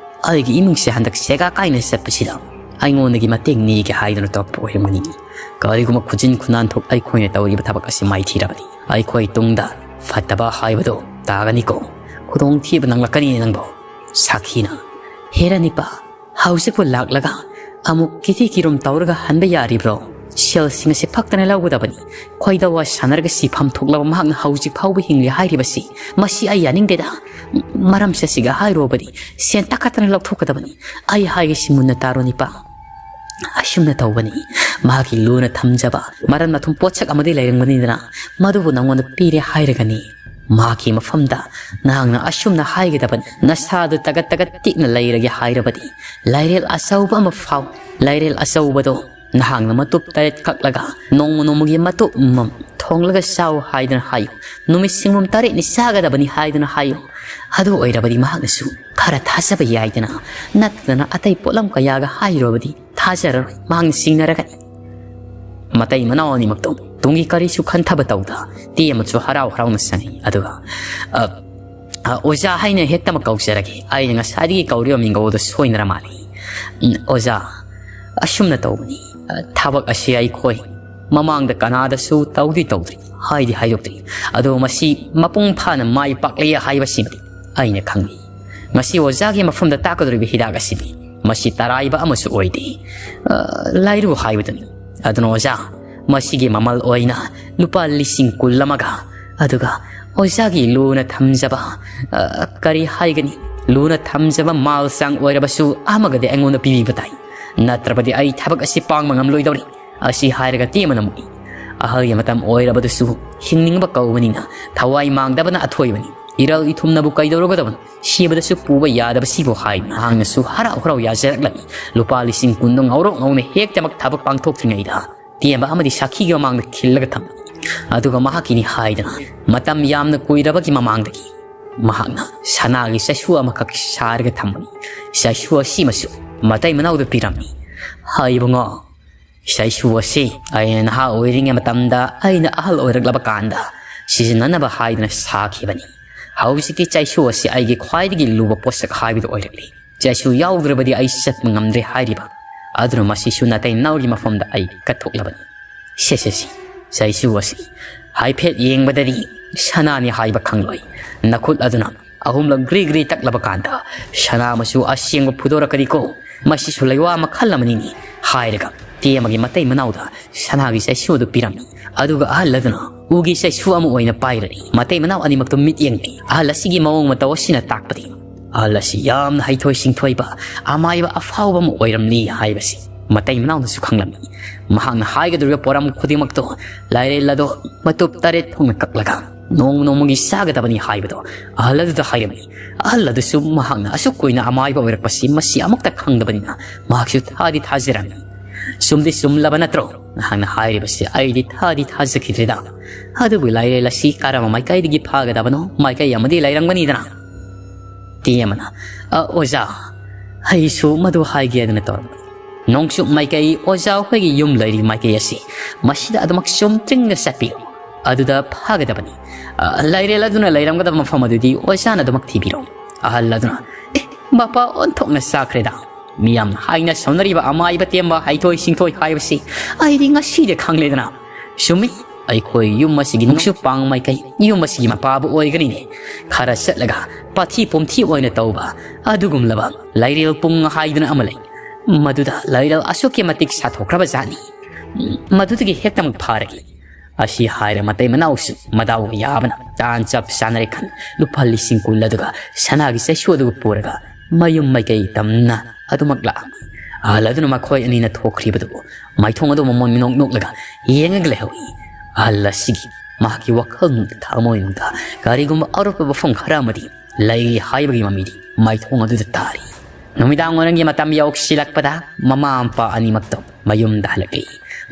ꯑꯩꯒꯤ ꯏꯃꯨꯡꯁꯦ ꯍꯟꯗꯛ ꯁꯦꯒꯥ ꯀꯥꯏꯅ ꯆꯠꯄꯁꯤꯗ ꯑꯩꯉꯣꯟꯗꯒꯤ ꯃꯇꯦꯡ ꯅꯤꯒꯦ ꯍꯥꯏꯗꯨꯅ ꯇꯧꯔꯛꯄ ꯑꯣꯏꯔꯝꯒꯅꯤ꯫ ꯀꯔꯤꯒꯨꯝꯕ ꯈꯨꯖꯤꯟ ꯈꯨꯅꯥꯟꯊꯣꯛ ꯑꯩꯈꯣꯏꯅ ꯇꯧꯔꯤꯕ ꯊꯕꯛ ꯑꯁꯤ ꯃꯥꯏꯊꯤꯔꯕꯗꯤ ꯑꯩꯈꯣꯏ ꯇꯨꯡꯗ ꯐꯠꯇꯕ ꯍꯥꯏꯕꯗꯣ ꯇꯥꯒꯅꯤꯀꯣ꯫ ꯈꯨꯗꯣꯡꯊꯤꯕ ꯅꯪꯂꯛꯀꯅꯤ ꯅꯪꯕꯨ꯫" ꯁꯥꯈꯤꯅ, "ꯍꯦꯔꯥ ꯅꯤꯄꯥ, ꯍꯧꯖꯤꯛꯄꯨ ꯂꯥꯛꯂꯒ ꯑꯃꯨꯛ ꯀꯤꯊꯤ ꯀꯤꯔꯨꯝ ꯇꯧꯔꯒ ꯍꯟꯕ ꯌꯥꯔꯤꯕ꯭ꯔꯣ? ꯁꯦꯜꯁꯤꯡ ꯑꯁꯤ ꯐꯛꯇꯅ ꯂꯧꯒꯗꯕꯅꯤ꯫ ꯈꯣꯏꯗ ꯋꯥ ꯁꯥꯟꯅꯔꯒ ꯁꯤꯐꯝ ꯊꯣꯛꯂꯕ ꯃꯍꯥꯛꯅ ꯍꯧꯖꯤꯛ ꯐꯥꯎꯕ ꯍꯤꯡꯂꯤ ꯍꯥꯏꯔꯤꯕꯁꯤ, ꯃꯁꯤ ꯑꯩ ꯌꯥꯅꯤꯡꯗꯦꯗ꯫ ꯃꯔꯝ ꯆꯠꯁꯤꯒ ꯍꯥꯏꯔꯨꯕꯗꯤ ꯁꯦꯟ ꯇꯛꯈꯠꯇꯅ ꯂꯧꯊꯣꯛꯀꯗꯕꯅꯤ꯫ ꯑꯩ ꯍꯥꯏꯒꯦꯁꯤ ꯃꯨꯟꯅ ꯇꯥꯔꯣ ꯅꯤꯄꯥ꯫ ꯑꯁꯨꯝꯅ ꯇꯧꯕꯅꯤ, ꯃꯍꯥꯛꯀꯤ ꯂꯨꯅ ꯊꯝꯖꯕ ꯃꯔꯟ ꯃꯊꯨꯝ ꯄꯣꯠꯁꯛ ꯑꯃꯗꯤ ꯂꯩꯔꯝꯒꯅꯤꯗꯅ, ꯃꯗꯨꯕꯨ ꯅꯪꯉꯣꯟꯗ ꯄꯤꯔꯦ ꯍꯥꯏꯔꯒꯅꯤ꯫ ꯃꯍꯥꯛꯀꯤ ꯃꯐꯝꯗ ꯅꯍꯥꯛꯅ ꯑꯁꯨꯝꯅ ꯍꯥꯏꯒꯗꯕꯅꯤ, "ꯅꯁꯥꯗꯨ ꯇꯒꯠ ꯇꯒꯠ ꯇꯦꯛꯅ ꯂꯩꯔꯒꯦ ꯍꯥꯏꯔꯕꯗꯤ ꯂꯥꯏꯔꯦꯜ ꯑꯆꯧꯕ ꯑꯃ ꯐꯥꯎ꯫ ꯂꯥꯏꯔꯦꯜ ꯑꯆꯧꯕꯗꯣ ꯅꯍꯥꯛꯅ ꯃꯇꯨꯞ ꯇꯔꯦꯠ ꯀꯛꯂꯒ ꯅꯣꯡꯃ ꯅꯣꯡꯃꯒꯤ ꯃꯇꯨꯞ ꯑꯃꯃꯝ ꯊꯣꯡꯂꯒ ꯆꯥꯎ ꯍꯥꯏꯗꯨꯅ ꯍꯥꯏꯌꯨ꯫ ꯅꯨꯃꯤꯠ ꯁꯤꯡꯒꯨꯝ ꯇꯔꯦꯠꯅꯤ ꯆꯥꯒꯗꯕꯅꯤ ꯍꯥꯏꯗꯨꯅ ꯍꯥꯏꯌꯨ꯫ ꯑꯗꯨ ꯑꯣꯏꯔꯕꯗꯤ ꯃꯍꯥꯛꯅꯁꯨ ꯈꯔ ꯊꯥꯖꯕ ꯌꯥꯏꯗꯅ꯫ ꯅꯠꯇꯅ ꯑꯇꯩ ꯄꯣꯠꯂꯝ ꯀꯌꯥꯒ ꯍꯥꯏꯔꯨꯔꯕꯗꯤ ꯊꯥꯖꯔꯔꯣꯏ, ꯃꯍꯥꯛꯅ ꯆꯤꯡꯅꯔꯒꯅꯤ"꯫ ꯃꯇꯩ ꯃꯅꯥꯎ ꯑꯅꯤꯃꯛꯇꯣ ꯇꯨꯡꯒꯤ ꯀꯔꯤꯁꯨ ꯈꯟꯊꯕ ꯇꯧꯗ ꯇꯦꯝꯃꯁꯨ ꯍꯔꯥꯎ ꯍꯔꯥꯎꯅ ꯆꯪꯉꯤ꯫ ꯑꯗꯨꯒ, "ꯑ, ꯑ, ꯑꯣꯖꯥ ꯍꯥꯏꯅ ꯍꯦꯛꯇꯃꯛ ꯀꯧꯖꯔꯒꯦ꯫ ꯑꯩꯅ ꯉꯁꯥꯏꯗꯒꯤ ꯀꯧꯔꯤꯕ ꯃꯤꯡꯒꯧ ꯑꯗꯨ ꯁꯣꯏꯅꯔ ꯃꯥꯜꯂꯤ꯫ ꯎꯝ, ꯑꯣꯖꯥ, ꯑꯁꯨꯝꯅ ꯇꯧꯕꯅꯤ꯫ ꯑ, ꯊꯕꯛ ꯑꯁꯤ ꯑꯩꯈꯣꯏ ꯃꯃꯥꯡꯗ ꯀꯅꯥꯗꯁꯨ ꯇꯧꯗꯤ ꯇꯧꯗ꯭ꯔꯤ, ꯍꯥꯏꯗꯤ ꯍꯥꯏꯗꯣꯛꯇ꯭ꯔꯤ꯫ ꯑꯗꯨꯕꯨ ꯃꯁꯤ ꯃꯄꯨꯡ ꯐꯥꯅ ꯃꯥꯏ ꯄꯥꯛꯂꯦ ꯍꯥꯏꯕꯁꯤꯃꯗꯤ ꯑꯩꯅ ꯈꯪꯏ꯫ ꯉꯁꯤ ꯑꯣꯖꯥꯒꯤ ꯃꯐꯝꯗ ꯇꯥꯛꯀꯗꯧꯔꯤꯕ ꯍꯤꯗꯥꯛ ꯑꯁꯤꯗꯤ ꯃꯁꯤ ꯇꯔꯥꯏꯕ ꯑꯃꯁꯨ ꯑꯣꯏꯗꯦ꯫ ꯑ, ꯂꯥꯏꯔꯨ ꯍꯥꯏꯕꯗꯨꯅꯤ꯫ ꯑꯗꯨꯅ ꯑꯣꯖꯥ, ꯃꯁꯤꯒꯤ ꯃꯃꯜ ꯑꯣꯏꯅ ꯂꯨꯄꯥ ꯂꯤꯁꯤꯡ ꯀꯨꯟ ꯑꯃꯒ, ꯑꯗꯨꯒ ꯑꯣꯖꯥꯒꯤ ꯂꯨꯅ ꯊꯝꯖꯕ, ꯑ, ꯀꯔꯤ ꯍꯥꯏꯒꯅꯤ, ꯂꯨꯅ ꯊꯝꯖꯕ ꯃꯥꯜ ꯆꯥꯡ ꯑꯣꯏꯔꯕꯁꯨ ꯑꯃꯒꯗꯤ ꯑꯩꯉꯣꯟꯗ ꯄꯤꯕꯤꯕ ꯇꯥꯏ꯫ ꯅꯠꯇ꯭ꯔꯕꯗꯤ ꯑꯩ ꯊꯕꯛ ꯑꯁꯤ ꯄꯥꯡꯕ ꯉꯝꯂꯣꯏꯗꯧꯔꯤ"꯫ ꯑꯁꯤ ꯍꯥꯏꯔꯒ ꯇꯦꯝꯕꯅ ꯃꯨꯛꯏ꯫ ꯑꯍꯜꯒꯤ ꯃꯇꯝ ꯑꯣꯏꯔꯕꯗꯨꯁꯨ ꯍꯤꯡꯅꯤꯡꯕ ꯀꯧꯕꯅꯤꯅ ꯊꯋꯥꯏ ꯃꯥꯡꯗꯕꯅ ꯑꯊꯣꯏꯕꯅꯤ꯫ ꯏꯔꯜ ꯏꯊꯨꯝꯅꯕꯨ ꯀꯩꯗꯧꯔꯨꯒꯗꯕꯅꯣ? ꯁꯤꯕꯗꯁꯨ ꯄꯨꯕ ꯌꯥꯗꯕꯁꯤꯕꯨ ꯍꯥꯏꯗꯨꯅ ꯃꯍꯥꯛꯅꯁꯨ ꯍꯔꯥꯎ ꯍꯔꯥꯎ ꯌꯥꯖꯔꯛꯂꯝꯃꯤ꯫ ꯂꯨꯄꯥ ꯂꯤꯁꯤꯡ ꯀꯨꯟꯗꯣ ꯉꯧꯔꯣꯛ ꯉꯧꯅ ꯍꯦꯛꯇꯃꯛ ꯊꯕꯛ ꯄꯥꯡꯊꯣꯛꯇ꯭ꯔꯤꯉꯩꯗ ꯇꯦꯝꯕ ꯑꯃꯗꯤ ꯁꯥꯈꯤꯒꯤ ꯃꯃꯥꯡꯗ ꯈꯤꯜꯂꯒ ꯊꯝꯃꯤ꯫ ꯑꯗꯨꯒ ꯃꯍꯥꯛꯀꯤꯅꯤ ꯍꯥꯏꯗꯅ ꯃꯇꯝ ꯌꯥꯝꯅ ꯀꯨꯏꯔꯕꯒꯤ ꯃꯃꯥꯡꯗꯒꯤ ꯃꯍꯥꯛꯅ ꯁꯅꯥꯒꯤ ꯆꯩꯁꯨ ꯑꯃꯈꯛ ꯁꯥꯔꯒ ꯊꯝꯕꯅꯤ꯫ ꯆꯩꯁꯨ ꯑꯁꯤꯃꯁꯨ ꯃꯇꯩ ꯃꯅꯥꯎꯗ ꯄꯤꯔꯝꯃꯤ꯫ "ꯍꯥꯏ ꯏꯕꯨꯡꯉꯣ, ꯆꯩꯁꯨ ꯑꯁꯤ ꯑꯩꯅ ꯅꯍꯥ ꯑꯣꯏꯔꯤꯉꯩ ꯃꯇꯝꯗ ꯑꯩꯅ ꯑꯍꯜ ꯑꯣꯏꯔꯛꯂꯕ ꯀꯥꯟꯗ ꯁꯤꯖꯤꯟꯅꯅꯕ ꯍꯥꯏꯗꯨꯅ ꯁꯥꯈꯤꯕꯅꯤ꯫ ꯍꯧꯖꯤꯛꯇꯤ ꯆꯩꯁꯨ ꯑꯁꯤ ꯑꯩꯒꯤ ꯈ꯭ꯋꯥꯏꯗꯒꯤ ꯂꯨꯕ ꯄꯣꯠꯁꯛ ꯍꯥꯏꯕꯗꯨ ꯑꯣꯏꯔꯛꯂꯤ꯫ ꯆꯩꯁꯨ ꯌꯥꯎꯗ꯭ꯔꯕꯗꯤ ꯑꯩ ꯆꯠꯄ ꯉꯝꯗ꯭ꯔꯦ" ꯍꯥꯏꯔꯤꯕ꯫ ꯑꯗꯨꯅ ꯃꯁꯤꯁꯨ ꯅꯥꯇꯩ ꯅꯥꯎꯒꯤ ꯃꯐꯝꯗ ꯑꯩ ꯀꯠꯊꯣꯛꯂꯕꯅꯤ꯫ ꯁꯦ, ꯁꯦ, ꯁꯦ, ꯆꯩꯁꯨ ꯑꯁꯤ ꯍꯥꯏꯐꯦꯠ ꯌꯦꯡꯕꯗꯗꯤ ꯁꯅꯥꯅꯤ ꯍꯥꯏꯕ ꯈꯪꯂꯣꯏ꯫ ꯅꯈꯨꯠ ꯑꯗꯨꯅ ꯑꯍꯨꯝꯂꯛ ꯒ꯭ꯔꯤ ꯒ꯭ꯔꯤ ꯇꯛꯂꯕ ꯀꯥꯟꯗ ꯁꯅꯥ ꯃꯆꯨ ꯑꯁꯦꯡꯕ ꯐꯨꯗꯣꯔꯛꯀꯅꯤꯀꯣ꯫ ꯃꯁꯤꯁꯨ ꯂꯩꯋꯥ ꯃꯈꯜ ꯑꯃꯅꯤꯅꯦ ꯍꯥꯏꯔꯒ ꯇꯦꯝꯕꯒꯤ ꯃꯇꯩ ꯃꯅꯥꯎꯗ ꯁꯅꯥꯒꯤ ꯆꯩꯁꯨ ꯑꯗꯨ ꯄꯤꯔꯝꯃꯤ꯫ ꯑꯗꯨꯒ ꯑꯍꯜ ꯑꯗꯨꯅ ꯎꯒꯤ ꯆꯩꯁꯨ ꯑꯃ ꯑꯣꯏꯅ ꯄꯥꯏꯔꯅꯤ꯫ ꯃꯇꯩ ꯃꯅꯥꯎ ꯑꯅꯤꯃꯛꯇꯨ ꯃꯤꯠ ꯌꯦꯡꯅꯩ꯫ ꯑꯍꯜ ꯑꯁꯤꯒꯤ ꯃꯑꯣꯡ ꯃꯇꯧ ꯑꯁꯤꯅ ꯇꯥꯛꯄꯗꯤ ꯑꯍꯜ ꯑꯁꯤ ꯌꯥꯝꯅ ꯍꯩꯊꯣꯏ ꯁꯤꯡꯊꯣꯏꯕ, ꯑꯃꯥꯏꯕ ꯑꯐꯥꯎꯕ ꯑꯃ ꯑꯣꯏꯔꯝꯂꯤ ꯍꯥꯏꯕꯁꯤ ꯃꯇꯩ ꯃꯅꯥꯎꯅꯁꯨ ꯈꯪꯂꯝꯃꯤ꯫ ꯃꯍꯥꯛꯅ ꯍꯥꯏꯒꯗꯧꯔꯤꯕ ꯄꯣꯔꯝ ꯈꯨꯗꯤꯡꯃꯛꯇꯣ ꯂꯥꯏꯔꯦꯜ ꯑꯗꯣ ꯃꯇꯨꯞ ꯇꯔꯦꯠ ꯊꯣꯛꯅ ꯀꯛꯂꯒ ꯅꯣꯡꯃ ꯅꯣꯡꯃꯒꯤ ꯆꯥꯒꯗꯕꯅꯤ ꯍꯥꯏꯕꯗꯣ ꯑꯍꯜ ꯑꯗꯨꯗ ꯍꯥꯏꯔꯝꯃꯤ꯫ ꯑꯍꯜ ꯑꯗꯨꯁꯨ ꯃꯍꯥꯛꯅ ꯑꯁꯨꯛ ꯀꯨꯏꯅ ꯑꯃꯥꯏꯕ ꯑꯣꯏꯔꯛꯄꯁꯤ ꯃꯁꯤ ꯑꯃꯨꯛꯇ ꯈꯪꯗꯕꯅꯤꯅ ꯃꯍꯥꯛꯁꯨ ꯊꯥꯗꯤ ꯊꯥꯖꯔꯝꯃꯤ꯫ "ꯆꯨꯝꯗꯤ ꯆꯨꯝꯂꯕ ꯅꯠꯇ꯭ꯔꯣ ꯅꯍꯥꯛꯅ ꯍꯥꯏꯔꯤꯕꯁꯤ? ꯑꯩꯗꯤ ꯊꯥꯗꯤ ꯊꯥꯖꯈꯤꯗ꯭ꯔꯦꯗ꯫ ꯑꯗꯨꯕꯨ ꯂꯥꯏꯔꯦꯜ ꯑꯁꯤ ꯀꯔꯝꯕ ꯃꯥꯏꯀꯩꯗꯒꯤ ꯐꯥꯒꯗꯕꯅꯣ? ꯃꯥꯏꯀꯩ ꯑꯃꯗꯤ ꯂꯩꯔꯝꯒꯅꯤꯗꯅ?" ꯇꯦꯝꯕꯅ, "ꯑ, ꯑꯣꯖꯥ, ꯑꯩꯁꯨ ꯃꯗꯨ ꯍꯥꯏꯒꯦꯗꯅ ꯇꯧꯔꯝꯕꯅꯤ꯫ ꯅꯣꯡꯆꯨꯞ ꯃꯥꯏꯀꯩ, ꯑꯣꯖꯥ ꯍꯣꯏꯒꯤ ꯌꯨꯝ ꯂꯩꯔꯤꯕ ꯃꯥꯏꯀꯩ ꯑꯁꯤ, ꯃꯁꯤꯗ ꯑꯗꯨꯃꯛ ꯆꯨꯝꯇ꯭ꯔꯤꯡꯅ ꯆꯠꯄꯤꯌꯨ꯫ ꯑꯗꯨꯗ ꯐꯥꯒꯗꯕꯅꯤ꯫ ꯑ, ꯂꯥꯏꯔꯦꯜ ꯑꯗꯨꯅ ꯂꯩꯔꯝꯒꯗꯕ ꯃꯐꯝ ꯑꯗꯨꯗꯤ ꯑꯣꯖꯥꯅ ꯑꯗꯨꯃꯛ ꯊꯤꯕꯤꯔꯣ꯫" ꯑꯍꯜ ꯑꯗꯨꯅ, "ꯑꯦ, ꯃꯄꯥ ꯑꯣꯟꯊꯣꯛꯅ ꯆꯥꯈ꯭ꯔꯦꯗ꯫ ꯃꯤꯌꯥꯝꯅ ꯍꯥꯏꯅ ꯁꯧꯅꯔꯤꯕ ꯑꯃꯥꯏꯕ ꯇꯦꯝꯕ ꯍꯩꯊꯣꯏ ꯁꯤꯡꯊꯣꯏ ꯍꯥꯏꯕꯁꯤ ꯑꯩꯗꯤ ꯉꯁꯤꯗ ꯈꯪꯂꯦꯗꯅ꯫ ꯆꯨꯝꯃꯤ, ꯑꯩꯈꯣꯏ ꯌꯨꯝ ꯑꯁꯤꯒꯤ ꯅꯣꯡꯆꯨꯞ ꯄꯥꯡ ꯃꯥꯏꯀꯩ ꯌꯨꯝ ꯑꯁꯤꯒꯤ ꯃꯄꯥꯕꯨ ꯑꯣꯏꯒꯅꯤꯅꯦ꯫ ꯈꯔ ꯆꯠꯂꯒ ꯄꯥꯊꯤ ꯄꯨꯝꯊꯤ ꯑꯣꯏꯅ ꯇꯧꯕ ꯑꯗꯨꯒꯨꯝꯂꯕ ꯂꯥꯏꯔꯦꯜ ꯄꯨꯡ ꯍꯥꯏꯗꯨꯅ ꯑꯃ ꯂꯩ꯫ ꯃꯗꯨꯗ ꯂꯥꯏꯔꯦꯜ ꯑꯁꯨꯛꯀꯤ ꯃꯇꯤꯛ ꯁꯥꯊꯣꯛꯈ꯭ꯔꯕ ꯖꯥꯠꯅꯤ꯫ ꯃꯗꯨꯗꯒꯤ ꯍꯦꯛꯇꯃꯛ ꯐꯥꯔꯒꯦ꯫" ꯑꯁꯤ ꯍꯥꯏꯔ ꯃꯇꯩ ꯃꯅꯥꯎꯁꯨ ꯃꯗꯥꯎ ꯌꯥꯕꯅ ꯇꯥꯟ ꯆꯞ ꯆꯥꯅꯔꯦ ꯈꯟ ꯂꯨꯄꯥ ꯂꯤꯁꯤꯡ ꯀꯨꯟ ꯑꯗꯨꯒ ꯁꯅꯥꯒꯤ ꯆꯩꯁꯨ ꯑꯗꯨꯒ ꯄꯨꯔꯒ ꯃꯌꯨꯝ ꯃꯥꯏꯀꯩ ꯇꯝꯅ ꯑꯗꯨꯃꯛ ꯂꯥꯛꯑꯝꯃꯤ꯫ ꯑꯍꯜ ꯑꯗꯨꯅ ꯃꯈꯣꯏ ꯑꯅꯤꯅ ꯊꯣꯛꯈ꯭ꯔꯤꯕꯗꯨ ꯃꯥꯏꯊꯣꯡ ꯑꯗꯨ ꯃꯃꯣꯟ ꯃꯤꯅꯣꯛ ꯅꯣꯛꯂꯒ ꯌꯦꯡꯉꯒ ꯂꯩꯍꯧꯏ꯫ ꯑꯍꯜ ꯑꯁꯤꯒꯤ ꯃꯍꯥꯛꯀꯤ ꯋꯥꯈꯜ ꯊꯃꯣꯏꯅꯨꯡꯗ ꯀꯔꯤꯒꯨꯝꯕ ꯑꯔꯣꯞꯄ ꯋꯥꯐꯝ ꯈꯔ ꯑꯃꯗꯤ ꯂꯩꯔꯤ ꯍꯥꯏꯕꯒꯤ ꯃꯃꯤꯗꯤ ꯃꯥꯏꯊꯣꯡ ꯑꯗꯨꯗ ꯇꯥꯔꯤ꯫ ꯅꯨꯃꯤꯗꯥꯡ ꯋꯥꯏꯔꯝꯒꯤ ꯃꯇꯝ ꯌꯧꯁꯤꯜꯂꯛꯄꯗ ꯃꯃꯥ ꯃꯄꯥ ꯑꯅꯤꯃꯛꯇꯣ ꯃꯌꯨꯝꯗ ꯍꯜꯂꯛꯂꯤ꯫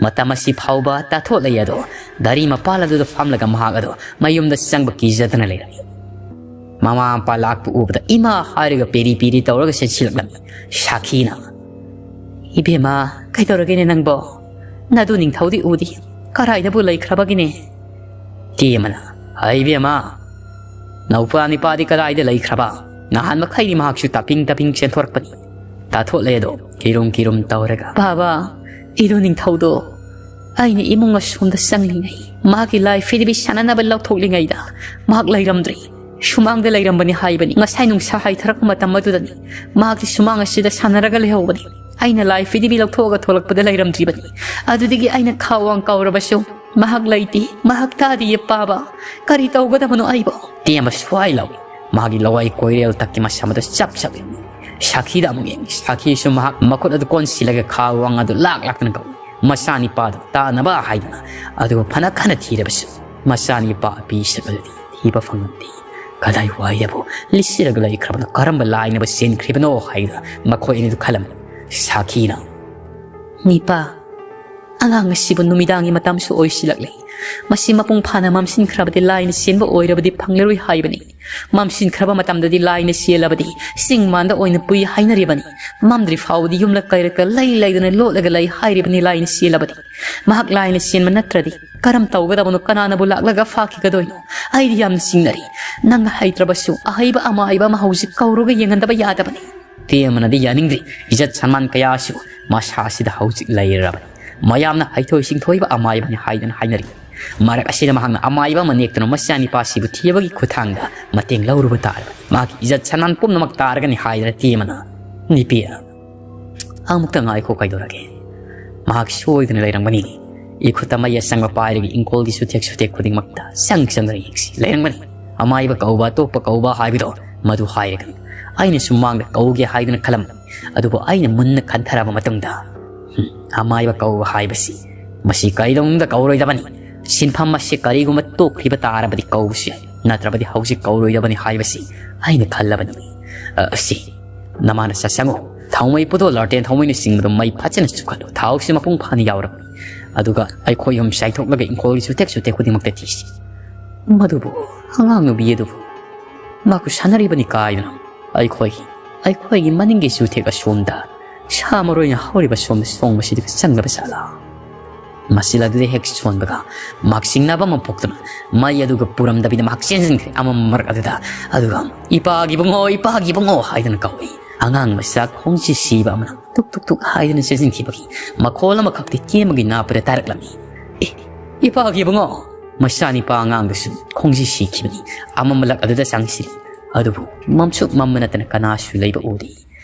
ꯃꯇꯝ ꯑꯁꯤ ꯐꯥꯎꯕ ꯇꯥꯊꯣꯠꯂꯩ ꯑꯗꯣ ꯒꯥꯔꯤ ꯃꯄꯥꯜ ꯑꯗꯨꯗ ꯐꯝꯂꯒ ꯃꯍꯥꯛ ꯑꯗꯣ ꯃꯌꯨꯝꯗ ꯆꯪꯕ ꯀꯤꯖꯗꯅ ꯂꯩꯔꯝꯃꯤ꯫ ꯃꯃꯥ ꯃꯄꯥ ꯂꯥꯛꯄ ꯎꯕꯗ "ꯏꯃꯥ" ꯍꯥꯏꯔꯒ ꯄꯦꯔꯤ ꯄꯦꯔꯤ ꯇꯧꯔꯒ ꯆꯦꯟꯁꯤꯜꯂꯛꯂꯝꯃꯤ꯫ ꯁꯥꯈꯤꯅ, "ꯏꯕꯦꯝꯃ, ꯀꯩꯗꯧꯔꯒꯦꯅꯦ ꯅꯪꯕꯣ? ꯅꯗꯨ ꯅꯤꯡꯊꯧꯗꯤ ꯎꯗꯦ꯫ ꯀꯔꯥꯏꯗꯕꯨ ꯂꯩꯈ꯭ꯔꯕꯒꯤꯅꯦ?" ꯇꯦꯝꯕꯅ, "ꯍꯩ ꯏꯕꯦꯝꯃ, ꯅꯧꯄꯥ ꯅꯤꯄꯥꯗꯤ ꯀꯗꯥꯏꯗ ꯂꯩꯈ꯭ꯔꯕ? ꯅꯍꯥꯟ ꯃꯈꯩꯗꯤ ꯃꯍꯥꯛꯁꯨ ꯇꯥꯄꯤꯡ ꯇꯥꯄꯤꯡ ꯆꯦꯟꯊꯣꯔꯛꯄꯅꯤ꯫" ꯇꯥꯊꯣꯠꯂꯦ ꯑꯗꯣ ꯀꯤꯔꯨꯝ ꯀꯤꯔꯨꯝ ꯇꯧꯔꯒ, "ꯕꯥꯕꯥ, ꯏꯗꯨ ꯅꯤꯡꯊꯧꯗꯣ ꯑꯩꯅ ꯏꯃꯨꯡ ꯑꯁꯣꯝꯗ ꯆꯪꯂꯤꯉꯩ, ꯃꯥꯒꯤ ꯂꯥꯏ ꯐꯤꯗꯤꯕꯤ ꯁꯥꯟꯅꯅꯕ ꯂꯧꯊꯣꯛꯂꯤꯉꯩꯗ ꯃꯍꯥꯛ ꯂꯩꯔꯝꯗ꯭ꯔꯦ꯫ ꯁꯨꯃꯥꯡꯗ ꯂꯩꯔꯝꯕꯅꯤ ꯍꯥꯏꯕꯅꯤ꯫ ꯉꯁꯥꯏ ꯅꯨꯡꯁꯥ ꯍꯥꯏꯊꯔꯛꯄ ꯃꯇꯝ ꯑꯗꯨꯗꯅꯤ ꯃꯍꯥꯛꯇꯤ ꯁꯨꯃꯥꯡ ꯑꯁꯤꯗ ꯁꯥꯟꯅꯔꯒ ꯂꯩꯍꯧꯕꯅꯤ꯫ ꯑꯩꯅ ꯂꯥꯏ ꯐꯤꯗꯤꯕꯤ ꯂꯧꯊꯣꯛꯑꯒ ꯊꯣꯛꯂꯛꯄꯗ ꯂꯩꯔꯝꯗ꯭ꯔꯤꯕꯅꯤ꯫ ꯑꯗꯨꯗꯒꯤ ꯑꯩꯅ ꯈꯥ ꯋꯥꯡ ꯀꯧꯔꯕꯁꯨ ꯃꯍꯥꯛ ꯂꯩꯇꯦ꯫ ꯃꯍꯥꯛ ꯇꯥꯗꯤꯌꯦ ꯄꯥꯕ꯫ ꯀꯔꯤ ꯇꯧꯒꯗꯕꯅꯣ ꯑꯩꯕꯣ?" ꯇꯦꯝꯕ ꯁ꯭ꯋꯥꯏ ꯂꯥꯎꯏ꯫ ꯃꯥꯒꯤ ꯂꯋꯥꯏ ꯀꯣꯏꯔꯦꯜ ꯇꯛꯀꯤ ꯃꯁꯝ ꯑꯗꯨ ꯆꯞ ꯆꯞ ꯌꯦꯡꯏ꯫ ꯁꯥꯈꯤꯗ ꯑꯃꯨꯛ ꯌꯦꯡꯏ꯫ ꯁꯥꯈꯤꯁꯨ ꯃꯍꯥꯛ ꯃꯈꯨꯠ ꯑꯗꯨ ꯀꯣꯟꯁꯤꯜꯂꯒ ꯈꯥ ꯋꯥꯡ ꯑꯗꯨ ꯂꯥꯛ ꯂꯥꯛꯇꯅ ꯀꯧꯏ꯫ ꯃꯆꯥꯅꯤꯄꯥꯗꯨ ꯇꯥꯅꯕ ꯍꯥꯏꯗꯨꯅ꯫ ꯑꯗꯨꯕꯨ ꯐꯅ ꯀꯟꯅ ꯊꯤꯔꯕꯁꯨ ꯃꯆꯥꯅꯤꯄꯥ ꯑꯄꯤꯁꯛ ꯑꯗꯨꯗꯤ ꯊꯤꯕ ꯐꯪꯂꯝꯗꯦ꯫ ꯀꯗꯥꯏꯋꯥꯏꯗꯕꯨ ꯂꯤꯠꯁꯤꯜꯂꯒ ꯂꯩꯈ꯭ꯔꯕꯅꯣ, ꯀꯔꯝꯕ ꯂꯥꯏꯅꯕꯨ ꯆꯦꯟꯈ꯭ꯔꯤꯕꯅꯣ ꯍꯥꯏꯗꯨꯅ ꯃꯈꯣꯏ ꯑꯅꯤꯗꯨ ꯈꯜꯂꯝꯃꯤ꯫ ꯁꯥꯈꯤꯅ, "ꯅꯤꯄꯥ, ꯑꯉꯥꯡ ꯑꯁꯤꯕꯨ ꯅꯨꯃꯤꯗꯥꯡꯒꯤ ꯃꯇꯝꯁꯨ ꯑꯣꯏꯁꯤꯜꯂꯛꯂꯦ꯫ ꯃꯁꯤ ꯃꯄꯨꯡ ꯐꯥꯅ ꯃꯝꯁꯤꯟꯈ꯭ꯔꯕꯗꯤ ꯂꯥꯏꯅ ꯆꯦꯟꯕ ꯑꯣꯏꯔꯕꯗꯤ ꯐꯪꯂꯔꯣꯏ ꯍꯥꯏꯕꯅꯤ꯫ ꯃꯝꯁꯤꯟꯈ꯭ꯔꯕ ꯃꯇꯝꯗꯗꯤ ꯂꯥꯏꯅ ꯆꯦꯜꯂꯕꯗꯤ ꯆꯤꯡ ꯃꯥꯟꯗ ꯑꯣꯏꯅ ꯄꯨꯏ ꯍꯥꯏꯅꯔꯤꯕꯅꯤ꯫ ꯃꯝꯗ꯭ꯔꯤ ꯐꯥꯎꯕꯗꯤ ꯌꯨꯝꯂꯛ ꯀꯩꯔꯛꯇ ꯂꯩ ꯂꯩꯗꯅ ꯂꯣꯠꯂꯒ ꯂꯩ ꯍꯥꯏꯔꯤꯕꯅꯤ ꯂꯥꯏꯅ ꯆꯦꯜꯂꯕꯗꯤ꯫ ꯃꯍꯥꯛ ꯂꯥꯏꯅ ꯆꯦꯟꯕ ꯅꯠꯇ꯭ꯔꯗꯤ ꯀꯔꯝ ꯇꯧꯒꯗꯕꯅꯣ? ꯀꯅꯥꯅꯕꯨ ꯂꯥꯛꯂꯒ ꯐꯥꯈꯤꯒꯗꯣꯏꯅꯣ? ꯑꯩꯗꯤ ꯌꯥꯝꯅ ꯆꯤꯡꯅꯔꯤ꯫ ꯅꯪꯅ ꯍꯩꯇ꯭ꯔꯕꯁꯨ ꯑꯍꯩꯕ ꯑꯃꯥꯏꯕ ꯑꯃ ꯍꯧꯖꯤꯛ ꯀꯧꯔꯒ ꯌꯦꯡꯍꯟꯗꯕ ꯌꯥꯗꯕꯅꯤ꯫" ꯇꯦꯃꯅꯗꯤ ꯌꯥꯅꯤꯡꯗ꯭ꯔꯤ꯫ ꯏꯖꯠ ꯁꯟꯃꯥꯟ ꯀꯌꯥꯁꯨ ꯃꯁꯥꯁꯤꯗ ꯍꯧꯖꯤꯛ ꯂꯩꯔꯕꯅꯤ꯫ ꯃꯌꯥꯝꯅ ꯍꯩꯊꯣꯏ ꯁꯤꯡꯊꯣꯏꯕ ꯑꯃꯥꯏꯕꯅꯤ ꯍꯥꯏꯗꯨꯅ ꯍꯥꯏꯅꯔꯤ꯫ ꯃꯔꯛ ꯑꯁꯤꯗ ꯃꯍꯥꯛꯅ ꯑꯃꯥꯏꯕ ꯑꯃ ꯅꯦꯛꯇꯨꯅ ꯃꯆꯥꯅꯤꯄꯥꯁꯤꯕꯨ ꯊꯤꯕꯒꯤ ꯈꯨꯠꯊꯥꯡꯗ ꯃꯇꯦꯡ ꯂꯧꯔꯨꯕ ꯇꯥꯔꯕꯅꯤ꯫ ꯃꯍꯥꯛꯀꯤ ꯏꯖꯠ ꯁꯟꯃꯥꯟ ꯄꯨꯝꯅꯃꯛ ꯇꯥꯔꯒꯅꯤ ꯍꯥꯏꯗꯨꯅ ꯇꯦꯃꯅ, "ꯅꯤꯄꯤ, ꯑꯃꯨꯛꯇ ꯉꯥꯏꯈꯣ, ꯀꯩꯗꯧꯔꯒꯦ? ꯃꯍꯥꯛ ꯁꯣꯏꯗꯅ ꯂꯩꯔꯝꯒꯅꯤ꯫" ꯏꯈꯨꯠꯇ ꯃꯩ ꯑꯁꯪꯕ ꯄꯥꯏꯔꯒ ꯏꯪꯈꯣꯜꯒꯤ ꯆꯨꯊꯦꯛ ꯆꯨꯊꯦꯛ ꯈꯨꯗꯤꯡꯃꯛꯇ ꯆꯪ ꯆꯪꯗꯨꯅ ꯌꯦꯡꯁꯤ꯫ ꯂꯩꯔꯝꯒꯅꯤ꯫ ꯑꯃꯥꯏꯕ ꯀꯧꯕ, ꯑꯇꯣꯞꯄ ꯀꯧꯕ ꯍꯥꯏꯕꯗꯣ ꯃꯗꯨ ꯍꯥꯏꯔꯒꯅꯤ꯫ ꯑꯩꯅꯁꯨ ꯃꯥꯡꯗ ꯀꯧꯒꯦ ꯍꯥꯏꯗꯨꯅ ꯈꯜꯂꯝꯕꯅꯤ꯫ ꯑꯗꯨꯕꯨ ꯑꯩꯅ ꯃꯨꯟꯅ ꯈꯟꯊꯔꯕ ꯃꯇꯨꯡꯗ, ꯎꯝ, ꯑꯃꯥꯏꯕ ꯀꯧꯕ ꯍꯥꯏꯕꯁꯤ ꯃꯁꯤ ꯀꯩꯗꯧꯅꯨꯡꯗ ꯀꯧꯔꯣꯏꯗꯕꯅꯤ꯫ ꯁꯤꯟꯐꯝ ꯑꯁꯤ ꯀꯔꯤꯒꯨꯝꯕ ꯇꯣꯛꯈꯤꯕ ꯇꯥꯔꯕꯗꯤ ꯀꯧꯕꯁꯨ ꯌꯥꯏ, ꯅꯠꯇ꯭ꯔꯕꯗꯤ ꯍꯧꯖꯤꯛ ꯀꯧꯔꯣꯏꯗꯕꯅꯤ ꯍꯥꯏꯕꯁꯤ ꯑꯩꯅ ꯈꯜꯂꯕꯅꯤ꯫ ꯑ, ꯁꯤ, ꯅꯃꯥꯅ ꯆꯠ ꯆꯪꯉꯨ꯫ ꯊꯥꯎꯃꯩ ꯄꯨꯗꯣ, ꯂꯥꯔꯇꯦꯟ ꯊꯥꯎꯃꯩꯅ ꯆꯤꯡꯕꯗꯣ ꯃꯩ ꯐꯖꯅ ꯆꯨꯈꯠꯂꯨ꯫ ꯊꯥꯎꯁꯤ ꯃꯄꯨꯡ ꯐꯥꯅ ꯌꯥꯎꯔꯕꯅꯤ꯫ ꯑꯗꯨꯒ ꯑꯩꯈꯣꯏ ꯑꯍꯨꯝ ꯆꯥꯏꯊꯣꯛꯂꯒ ꯏꯪꯈꯣꯜꯒꯤ ꯆꯨꯊꯦꯛ ꯆꯨꯊꯦꯛ ꯈꯨꯗꯤꯡꯃꯛꯇ ꯊꯤꯁꯤ꯫ ꯃꯗꯨꯕꯨ, ꯑꯉꯥꯡ ꯅꯨꯄꯤ ꯑꯗꯨꯕꯨ ꯃꯥꯕꯨ ꯁꯥꯟꯅꯔꯤꯕꯅꯤ ꯀꯥꯏꯗꯅ ꯑꯩꯈꯣꯏꯒꯤ, ꯑꯩꯈꯣꯏꯒꯤ ꯃꯅꯤꯡꯒꯤ ꯆꯨꯊꯦꯛ ꯑꯁꯣꯝꯗ ꯁꯥ ꯃꯔꯣꯏꯅ ꯍꯧꯔꯤꯕ ꯁꯣꯝꯗ ꯁꯣꯡꯕꯁꯤꯗ ꯆꯪꯂꯕ ꯖꯥꯠꯂꯥ? ꯃꯁꯤꯜ ꯑꯗꯨꯗ ꯍꯦꯛ ꯁꯣꯟꯕꯒ ꯃꯍꯥꯛ ꯆꯤꯡꯅꯕ ꯑꯃ ꯄꯣꯛꯇꯨꯅ ꯃꯩ ꯑꯗꯨꯒ ꯄꯨꯔꯝꯗꯕꯤꯗ ꯃꯍꯥꯛ ꯆꯦꯟꯁꯤꯟꯈ꯭ꯔꯦ ꯑꯃꯝꯕ ꯃꯔꯛ ꯑꯗꯨꯗ꯫ ꯑꯗꯨꯒ, "ꯏꯄꯥꯒꯤ ꯏꯕꯨꯡꯉꯣ, ꯏꯄꯥꯒꯤ ꯏꯕꯨꯡꯉꯣ" ꯍꯥꯏꯗꯨꯅ ꯀꯧꯏ꯫ ꯑꯉꯥꯡ ꯃꯆꯥ ꯈꯣꯡꯖꯤ ꯁꯤꯕ ꯑꯃꯅ ꯇꯨꯛ ꯇꯨꯛ ꯇꯨꯛ ꯍꯥꯏꯗꯨꯅ ꯆꯦꯟꯁꯤꯟꯈꯤꯕꯒꯤ ꯃꯈꯣꯜ ꯑꯃꯈꯛꯇꯤ ꯇꯦꯝꯕꯒꯤ ꯅꯥꯄꯨꯗ ꯇꯥꯔꯛꯂꯝꯃꯤ꯫ "ꯑꯦ, ꯏꯄꯥꯒꯤ ꯏꯕꯨꯡꯉꯣ!" ꯃꯆꯥꯅꯤꯄꯥ ꯑꯉꯥꯡꯗꯨꯁꯨ ꯈꯣꯡꯖꯤ ꯁꯤꯈꯤꯕꯅꯤ꯫ ꯑꯃꯝꯕ ꯂꯛ ꯑꯗꯨꯗ ꯆꯪꯁꯤꯜꯂꯤ꯫ ꯑꯗꯨꯕꯨ ꯃꯝꯁꯨ ꯃꯝꯕ ꯅꯠꯇꯅ ꯀꯅꯥꯁꯨ ꯂꯩꯕ ꯎꯗꯦ꯫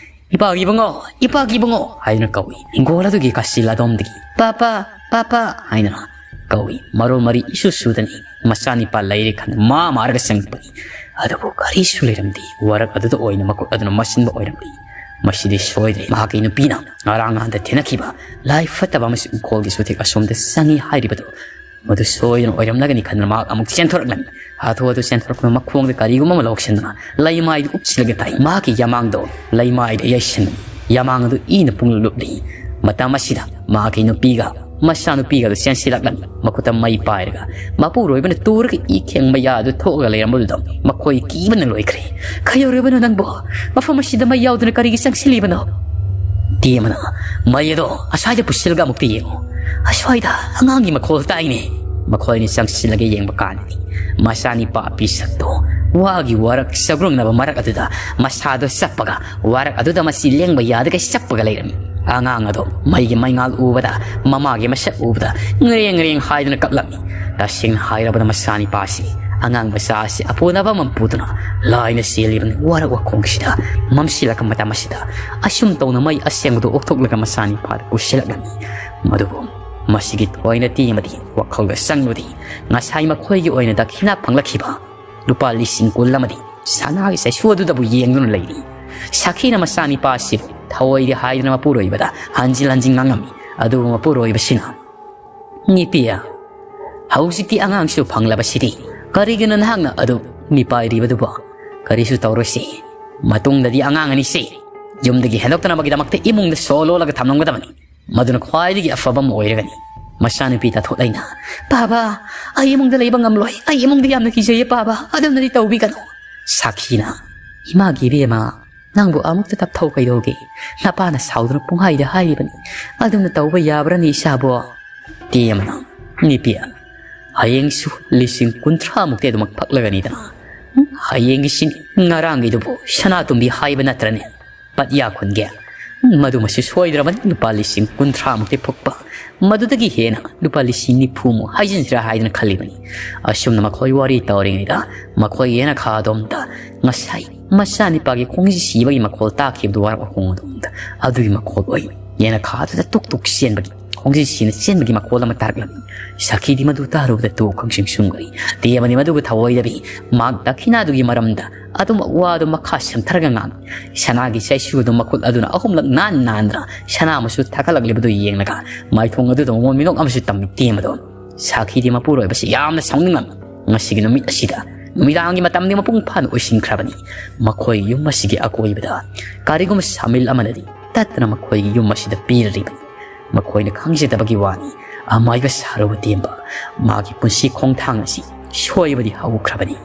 "ꯏꯄꯥꯒꯤ ꯏꯕꯨꯡꯉꯣ! ꯏꯄꯥꯒꯤ ꯏꯕꯨꯡꯉꯣ!" ꯍꯥꯏꯗꯨꯅ ꯀꯧꯏ꯫ ꯍꯤꯡꯒꯣꯜ ꯑꯗꯨꯒꯤ ꯀꯥꯆꯤꯜ ꯑꯗꯣꯝꯗꯒꯤ, "ꯄꯥꯄꯥ! ꯄꯥꯄꯥ!" ꯍꯥꯏꯗꯨꯅ ꯀꯧꯏ꯫ ꯃꯔꯣꯜ ꯃꯔꯤ ꯏꯁꯨ ꯁꯨꯗꯅꯤ꯫ ꯃꯆꯥꯅꯤꯄꯥ ꯂꯩꯔꯦ ꯈꯟꯗꯨꯅ ꯃꯥ ꯃꯥꯔꯒ ꯆꯪꯂꯛꯄꯅꯤ꯫ ꯑꯗꯨꯕꯨ ꯀꯔꯤꯁꯨ ꯂꯩꯔꯝꯗꯦ꯫ ꯋꯥꯔꯛ ꯑꯗꯨꯗ ꯑꯣꯏꯅ ꯃꯈꯨꯠ ꯑꯗꯨꯅ ꯃꯁꯤꯟꯕ ꯑꯣꯏꯔꯝꯂꯤ꯫ ꯃꯁꯤꯗꯤ ꯁꯣꯏꯗ꯭ꯔꯦ꯫ ꯃꯍꯥꯛꯀꯤ ꯅꯨꯄꯤꯅ ꯉꯔꯥꯡ ꯅꯍꯥꯟꯗ ꯊꯦꯡꯅꯈꯤꯕ ꯂꯥꯏ ꯐꯠꯇꯕ ꯑꯃꯁꯨ ꯏꯪꯈꯣꯜꯒꯤ ꯆꯨꯊꯦꯛ ꯑꯁꯣꯝꯗ ꯆꯪꯏ ꯍꯥꯏꯔꯤꯕꯗꯨ ꯃꯗꯨ ꯁꯣꯏꯗꯅ ꯑꯣꯏꯔꯝꯂꯒꯅꯤ ꯈꯟꯗꯨꯅ ꯃꯍꯥꯛ ꯑꯃꯨꯛ ꯆꯦꯟꯊꯣꯔꯛꯂꯝꯃꯤ꯫ ꯍꯥꯊꯨ ꯍꯥꯊꯨ ꯆꯦꯟꯊꯣꯔꯛꯄꯗ ꯃꯈꯣꯡꯗ ꯀꯔꯤꯒꯨꯝꯕ ꯑꯃ ꯂꯧꯁꯤꯟꯗꯨꯅ ꯂꯩꯃꯥꯏꯗꯨ ꯎꯞꯁꯤꯜꯂꯒ ꯇꯥꯏ꯫ ꯃꯍꯥꯛꯀꯤ ꯌꯥꯃꯥꯡꯗꯣ ꯂꯩꯃꯥꯏꯗ ꯌꯩꯁꯤꯟꯕꯅꯤ꯫ ꯌꯥꯃꯥꯡ ꯑꯗꯨ ꯏꯅ ꯄꯨꯡꯂꯨꯞ ꯂꯨꯞꯂꯤ꯫ ꯃꯇꯝ ꯑꯁꯤꯗ ꯃꯍꯥꯛꯀꯤ ꯅꯨꯄꯤꯒ ꯃꯆꯥꯅꯨꯄꯤꯒ ꯑꯗꯨ ꯆꯦꯟꯁꯤꯜꯂꯛꯂꯝꯃꯤ꯫ ꯃꯈꯨꯠꯇ ꯃꯩ ꯄꯥꯏꯔꯒ ꯃꯄꯨꯔꯣꯏꯕꯅ ꯇꯨꯔꯒ ꯏ ꯈꯦꯡ ꯃꯌꯥ ꯑꯗꯨ ꯊꯣꯛꯑꯒ ꯂꯩꯔꯝꯕꯗꯨꯗ ꯃꯈꯣꯏ ꯀꯤꯕꯅ ꯂꯣꯏꯈ꯭ꯔꯦ꯫ "ꯀꯩꯗꯧꯔꯤꯕꯅꯣ ꯅꯪꯕꯨ? ꯃꯐꯝ ꯑꯁꯤꯗ ꯃꯩ ꯌꯥꯎꯗꯅ ꯀꯔꯤꯒꯤ ꯆꯪꯁꯤꯜꯂꯤꯕꯅꯣ?" ꯇꯦꯃꯅ, "ꯃꯩ ꯑꯗꯣ ꯑꯁ꯭ꯋꯥꯏꯗ ꯄꯨꯁꯤꯜꯂꯒ ꯑꯃꯨꯛꯇ ꯌꯦꯡꯉꯨ꯫ ꯑꯁ꯭ꯋꯥꯏꯗ ꯑꯉꯥꯡꯒꯤ ꯃꯈꯣꯜ ꯇꯥꯏꯅꯦ꯫" ꯃꯈꯣꯏꯅ ꯆꯪꯁꯤꯜꯂꯒ ꯌꯦꯡꯕ ꯀꯥꯟꯗꯗꯤ ꯃꯆꯥꯅꯤꯄꯥ ꯄꯤꯁꯛꯇꯣ ꯋꯥꯒꯤ ꯋꯥꯔꯛ ꯆꯒ꯭ꯔꯨꯡꯅꯕ ꯃꯔꯛ ꯑꯗꯨꯗ ꯃꯁꯥꯗꯣ ꯆꯞꯄꯒ, ꯋꯥꯔꯛ ꯑꯗꯨꯗ ꯃꯁꯤ ꯂꯦꯡꯕ ꯌꯥꯗꯒꯩ ꯆꯞꯄꯒ ꯂꯩꯔꯝꯃꯤ꯫ ꯑꯉꯥꯡ ꯑꯗꯣ ꯃꯩꯒꯤ ꯃꯩꯉꯥꯜ ꯎꯕꯗ, ꯃꯃꯥꯒꯤ ꯃꯁꯛ ꯎꯕꯗ ꯉꯔꯦꯡ ꯉꯔꯦꯡ ꯍꯥꯏꯗꯨꯅ ꯀꯞꯂꯝꯃꯤ꯫ ꯇꯁꯦꯡꯅ ꯍꯥꯏꯔꯕꯗ ꯃꯆꯥꯅꯤꯄꯥꯁꯤ ꯑꯉꯥꯡ ꯃꯆꯥ ꯑꯁꯤ ꯑꯄꯨꯅꯕ ꯑꯃ ꯄꯨꯗꯨꯅ ꯂꯥꯏꯅ ꯆꯦꯜꯂꯤꯕꯅꯤ꯫ ꯋꯥꯔꯛ ꯋꯥꯈꯣꯡꯁꯤꯗ ꯃꯝꯁꯤꯜꯂꯛꯄ ꯃꯇꯝ ꯑꯁꯤꯗ ꯑꯁꯨꯝ ꯇꯧꯅ ꯃꯩ ꯑꯁꯦꯡꯕꯗꯨ ꯑꯣꯛꯊꯣꯛꯂꯒ ꯃꯆꯥꯅꯤꯄꯥꯗ ꯄꯨꯁꯤꯜꯂꯛꯂꯝꯃꯤ꯫ ꯃꯗꯨꯕꯨ ꯃꯁꯤꯒꯤ ꯊꯣꯏꯅ ꯇꯦꯃꯗꯤ ꯋꯥꯈꯜꯗ ꯆꯪꯂꯨꯗꯦ꯫ ꯉꯁꯥꯏ ꯃꯈꯣꯏꯒꯤ ꯑꯣꯏꯅ ꯗꯈꯤꯅꯥ ꯐꯪꯂꯛꯈꯤꯕ ꯂꯨꯄꯥ ꯂꯤꯁꯤꯡ ꯀꯨꯟ ꯑꯃꯗꯤ ꯁꯅꯥꯒꯤ ꯆꯩꯁꯨ ꯑꯗꯨꯗꯕꯨ ꯌꯦꯡꯗꯨꯅ ꯂꯩꯔꯤ꯫ ꯁꯥꯈꯤꯅ ꯃꯆꯥꯅꯤꯄꯥ ꯑꯁꯤꯕꯨ ꯊꯑꯣꯏꯗꯦ ꯍꯥꯏꯗꯨꯅ ꯃꯄꯨꯔꯣꯏꯕꯗ ꯍꯟꯖꯤꯟ ꯍꯟꯖꯤꯟ ꯉꯥꯡꯉꯝꯃꯤ꯫ ꯑꯗꯨꯕꯨ ꯃꯄꯨꯔꯣꯏꯕꯁꯤꯅ, "ꯅꯨꯄꯤ, ꯍꯧꯖꯤꯛꯇꯤ ꯑꯉꯥꯡꯁꯨ ꯐꯪꯂꯕꯁꯤꯗꯤ ꯀꯔꯤꯒꯤꯅꯣ ꯅꯍꯥꯛꯅ ꯑꯗꯨ ꯃꯤꯄꯥꯏꯔꯤꯕꯗꯨꯕꯣ? ꯀꯔꯤꯁꯨ ꯇꯧꯔꯣꯏꯁꯤ꯫ ꯃꯇꯨꯡꯗꯗꯤ ꯑꯉꯥꯡ ꯑꯅꯤꯁꯤ ꯌꯨꯝꯗꯒꯤ ꯍꯦꯟꯗꯣꯛꯇꯅꯕꯒꯤꯗꯃꯛꯇ ꯏꯃꯨꯡꯗ ꯁꯣ ꯂꯣꯜꯂꯒ ꯊꯝꯂꯝꯒꯗꯕꯅꯤ꯫ ꯃꯗꯨꯅ ꯈ꯭ꯋꯥꯏꯗꯒꯤ ꯑꯐꯕ ꯑꯃ ꯑꯣꯏꯔꯒꯅꯤ꯫" ꯃꯆꯥꯅꯨꯄꯤ ꯇꯥꯊꯣꯠ ꯂꯩꯅ, "ꯄꯥꯕ, ꯑꯩ ꯏꯃꯨꯡꯗ ꯂꯩꯕ ꯉꯝꯂꯣꯏ꯫ ꯑꯩ ꯏꯃꯨꯡꯗ ꯌꯥꯝꯅ ꯀꯤꯖꯩꯌꯦ ꯄꯥꯕ꯫ ꯑꯗꯨꯝꯅꯗꯤ ꯇꯧꯕꯤꯒꯅꯨ꯫" ꯁꯥꯈꯤꯅ, "ꯏꯃꯥꯒꯤ ꯏꯕꯦꯝꯃ, ꯅꯪꯕꯨ ꯑꯃꯨꯛꯇ ꯇꯞꯊꯧ ꯀꯩꯗꯧꯒꯦ? ꯅꯄꯥꯅ ꯁꯥꯎꯗꯨꯅ ꯄꯨꯡꯍꯥꯏꯗ ꯍꯥꯏꯔꯤꯕꯅꯤ꯫ ꯑꯗꯨꯝꯅ ꯇꯧꯕ ꯌꯥꯕ꯭ꯔꯅꯤ ꯏꯆꯥꯕꯣ?" ꯇꯦꯃꯅ, "ꯅꯨꯄꯤ, ꯍꯌꯦꯡꯁꯨ ꯂꯤꯁꯤꯡ ꯀꯨꯟꯊ꯭ꯔꯥ ꯃꯨꯛꯇꯤ ꯑꯗꯨꯃꯛ ꯐꯛꯂꯒꯅꯤꯗꯅ꯫ ꯎꯝ, ꯍꯌꯦꯡꯒꯤꯁꯤꯅꯤ, ꯉꯔꯥꯡꯒꯤꯗꯨꯕꯨ ꯁꯅꯥꯇꯣꯝꯕꯤ ꯍꯥꯏꯕ ꯅꯠꯇ꯭ꯔꯅꯦ? ꯄꯠꯌꯥ ꯈꯨꯟꯒꯦ꯫ ꯃꯗꯨꯃꯁꯨ ꯁꯣꯏꯗ꯭ꯔꯕꯅꯤ, ꯂꯨꯄꯥ ꯂꯤꯁꯤꯡ ꯀꯨꯟꯊ꯭ꯔꯥ ꯃꯨꯛꯇꯤ ꯐꯨꯛꯄ꯫ ꯃꯗꯨꯗꯒꯤ ꯍꯦꯟꯅ ꯂꯨꯄꯥ ꯂꯤꯁꯤꯡ ꯅꯤꯐꯨ ꯃꯨꯛ ꯍꯥꯏꯖꯤꯟꯁꯤꯔꯥ ꯍꯥꯏꯗꯅ ꯈꯜꯂꯤꯕꯅꯤ꯫" ꯑꯁꯨꯝꯅ ꯃꯈꯣꯏ ꯋꯥꯔꯤ ꯇꯧꯔꯤꯉꯩꯗ ꯃꯈꯣꯏ ꯌꯦꯅꯈꯥ ꯑꯗꯣꯝꯗ ꯉꯁꯥꯏ ꯃꯆꯥꯅꯤꯄꯥꯒꯤ ꯈꯣꯡꯖꯤ ꯁꯤꯕꯒꯤ ꯃꯈꯣꯜ ꯇꯥꯈꯤꯕꯗꯨ ꯋꯥꯔꯛ ꯋꯥꯈꯣꯡ ꯑꯗꯣꯝꯗ ꯑꯗꯨꯒꯤ ꯃꯈꯣꯜ ꯑꯣꯏ꯫ ꯌꯦꯅꯈꯥ ꯑꯗꯨꯗ ꯇꯨꯛ ꯇꯨꯛ ꯆꯦꯟꯕꯒꯤ, ꯈꯣꯡꯖꯤ ꯁꯤꯅ ꯆꯦꯟꯕꯒꯤ ꯃꯈꯣꯜ ꯑꯃ ꯇꯥꯔꯛꯂꯝꯃꯤ꯫ ꯁꯥꯈꯤꯗꯤ ꯃꯗꯨ ꯇꯥꯔꯨꯕꯗ ꯇꯨ ꯈꯪꯁꯤꯡ ꯁꯨꯝꯒꯅꯤ꯫ ꯇꯦꯃꯗꯤ ꯃꯗꯨꯒ ꯊꯑꯣꯏꯗꯕꯤ ꯃꯍꯥꯛ ꯗꯈꯤꯅꯥꯗꯨꯒꯤ ꯃꯔꯝꯗ ꯑꯗꯨꯃꯛ ꯋꯥꯗꯨ ꯃꯈꯥ ꯁꯝꯊꯔꯒ ꯉꯥꯡꯏ꯫ ꯁꯅꯥꯒꯤ ꯆꯩꯁꯨ ꯑꯗꯨ ꯃꯈꯨꯠ ꯑꯗꯨꯅ ꯑꯍꯨꯝꯂꯛ ꯅꯥꯟ ꯅꯥꯟꯗꯨꯅ ꯁꯅꯥ ꯃꯆꯨ ꯊꯥꯒꯠꯂꯛꯂꯤꯕꯗꯨ ꯌꯦꯡꯂꯒ ꯃꯥꯏꯊꯣꯡ ꯑꯗꯨꯗ ꯃꯃꯣꯟ ꯃꯤꯅꯣꯛ ꯑꯃꯁꯨ ꯇꯝꯃꯤ꯫ ꯇꯦꯝ ꯑꯗꯣ ꯁꯥꯈꯤꯗꯤ ꯃꯄꯨꯔꯣꯏꯕꯁꯤ ꯌꯥꯝꯅ ꯁꯥꯎꯅꯤꯡꯂꯝꯃꯤ꯫ ꯉꯁꯤꯒꯤ ꯅꯨꯃꯤꯠ ꯑꯁꯤꯗ ꯅꯨꯃꯤꯗꯥꯡꯒꯤ ꯃꯇꯝꯗꯤ ꯃꯄꯨꯡ ꯐꯥꯅ ꯑꯣꯏꯁꯤꯟꯈ꯭ꯔꯕꯅꯤ꯫ ꯃꯈꯣꯏꯒꯤ ꯌꯨꯝ ꯑꯁꯤꯒꯤ ꯑꯀꯣꯏꯕꯗ ꯀꯔꯤꯒꯨꯝꯕ ꯁꯥꯃꯤꯜ ꯑꯃꯅꯗꯤ ꯇꯠꯇꯅ ꯃꯈꯣꯏꯒꯤ ꯌꯨꯝ ꯑꯁꯤꯗ ꯄꯤꯔꯤꯕꯅꯤ꯫ ꯃꯈꯣꯏꯅ ꯈꯪꯖꯗꯕꯒꯤ ꯋꯥꯅꯤ, ꯑꯃꯥꯏꯕ ꯁꯥꯔꯨꯕ ꯇꯦꯝꯕ ꯃꯥꯒꯤ ꯄꯨꯟꯁꯤ ꯈꯣꯡꯊꯥꯡ ꯑꯁꯤ ꯁꯣꯏꯕꯗꯤ ꯍꯧꯈ꯭ꯔꯕꯅꯤ꯫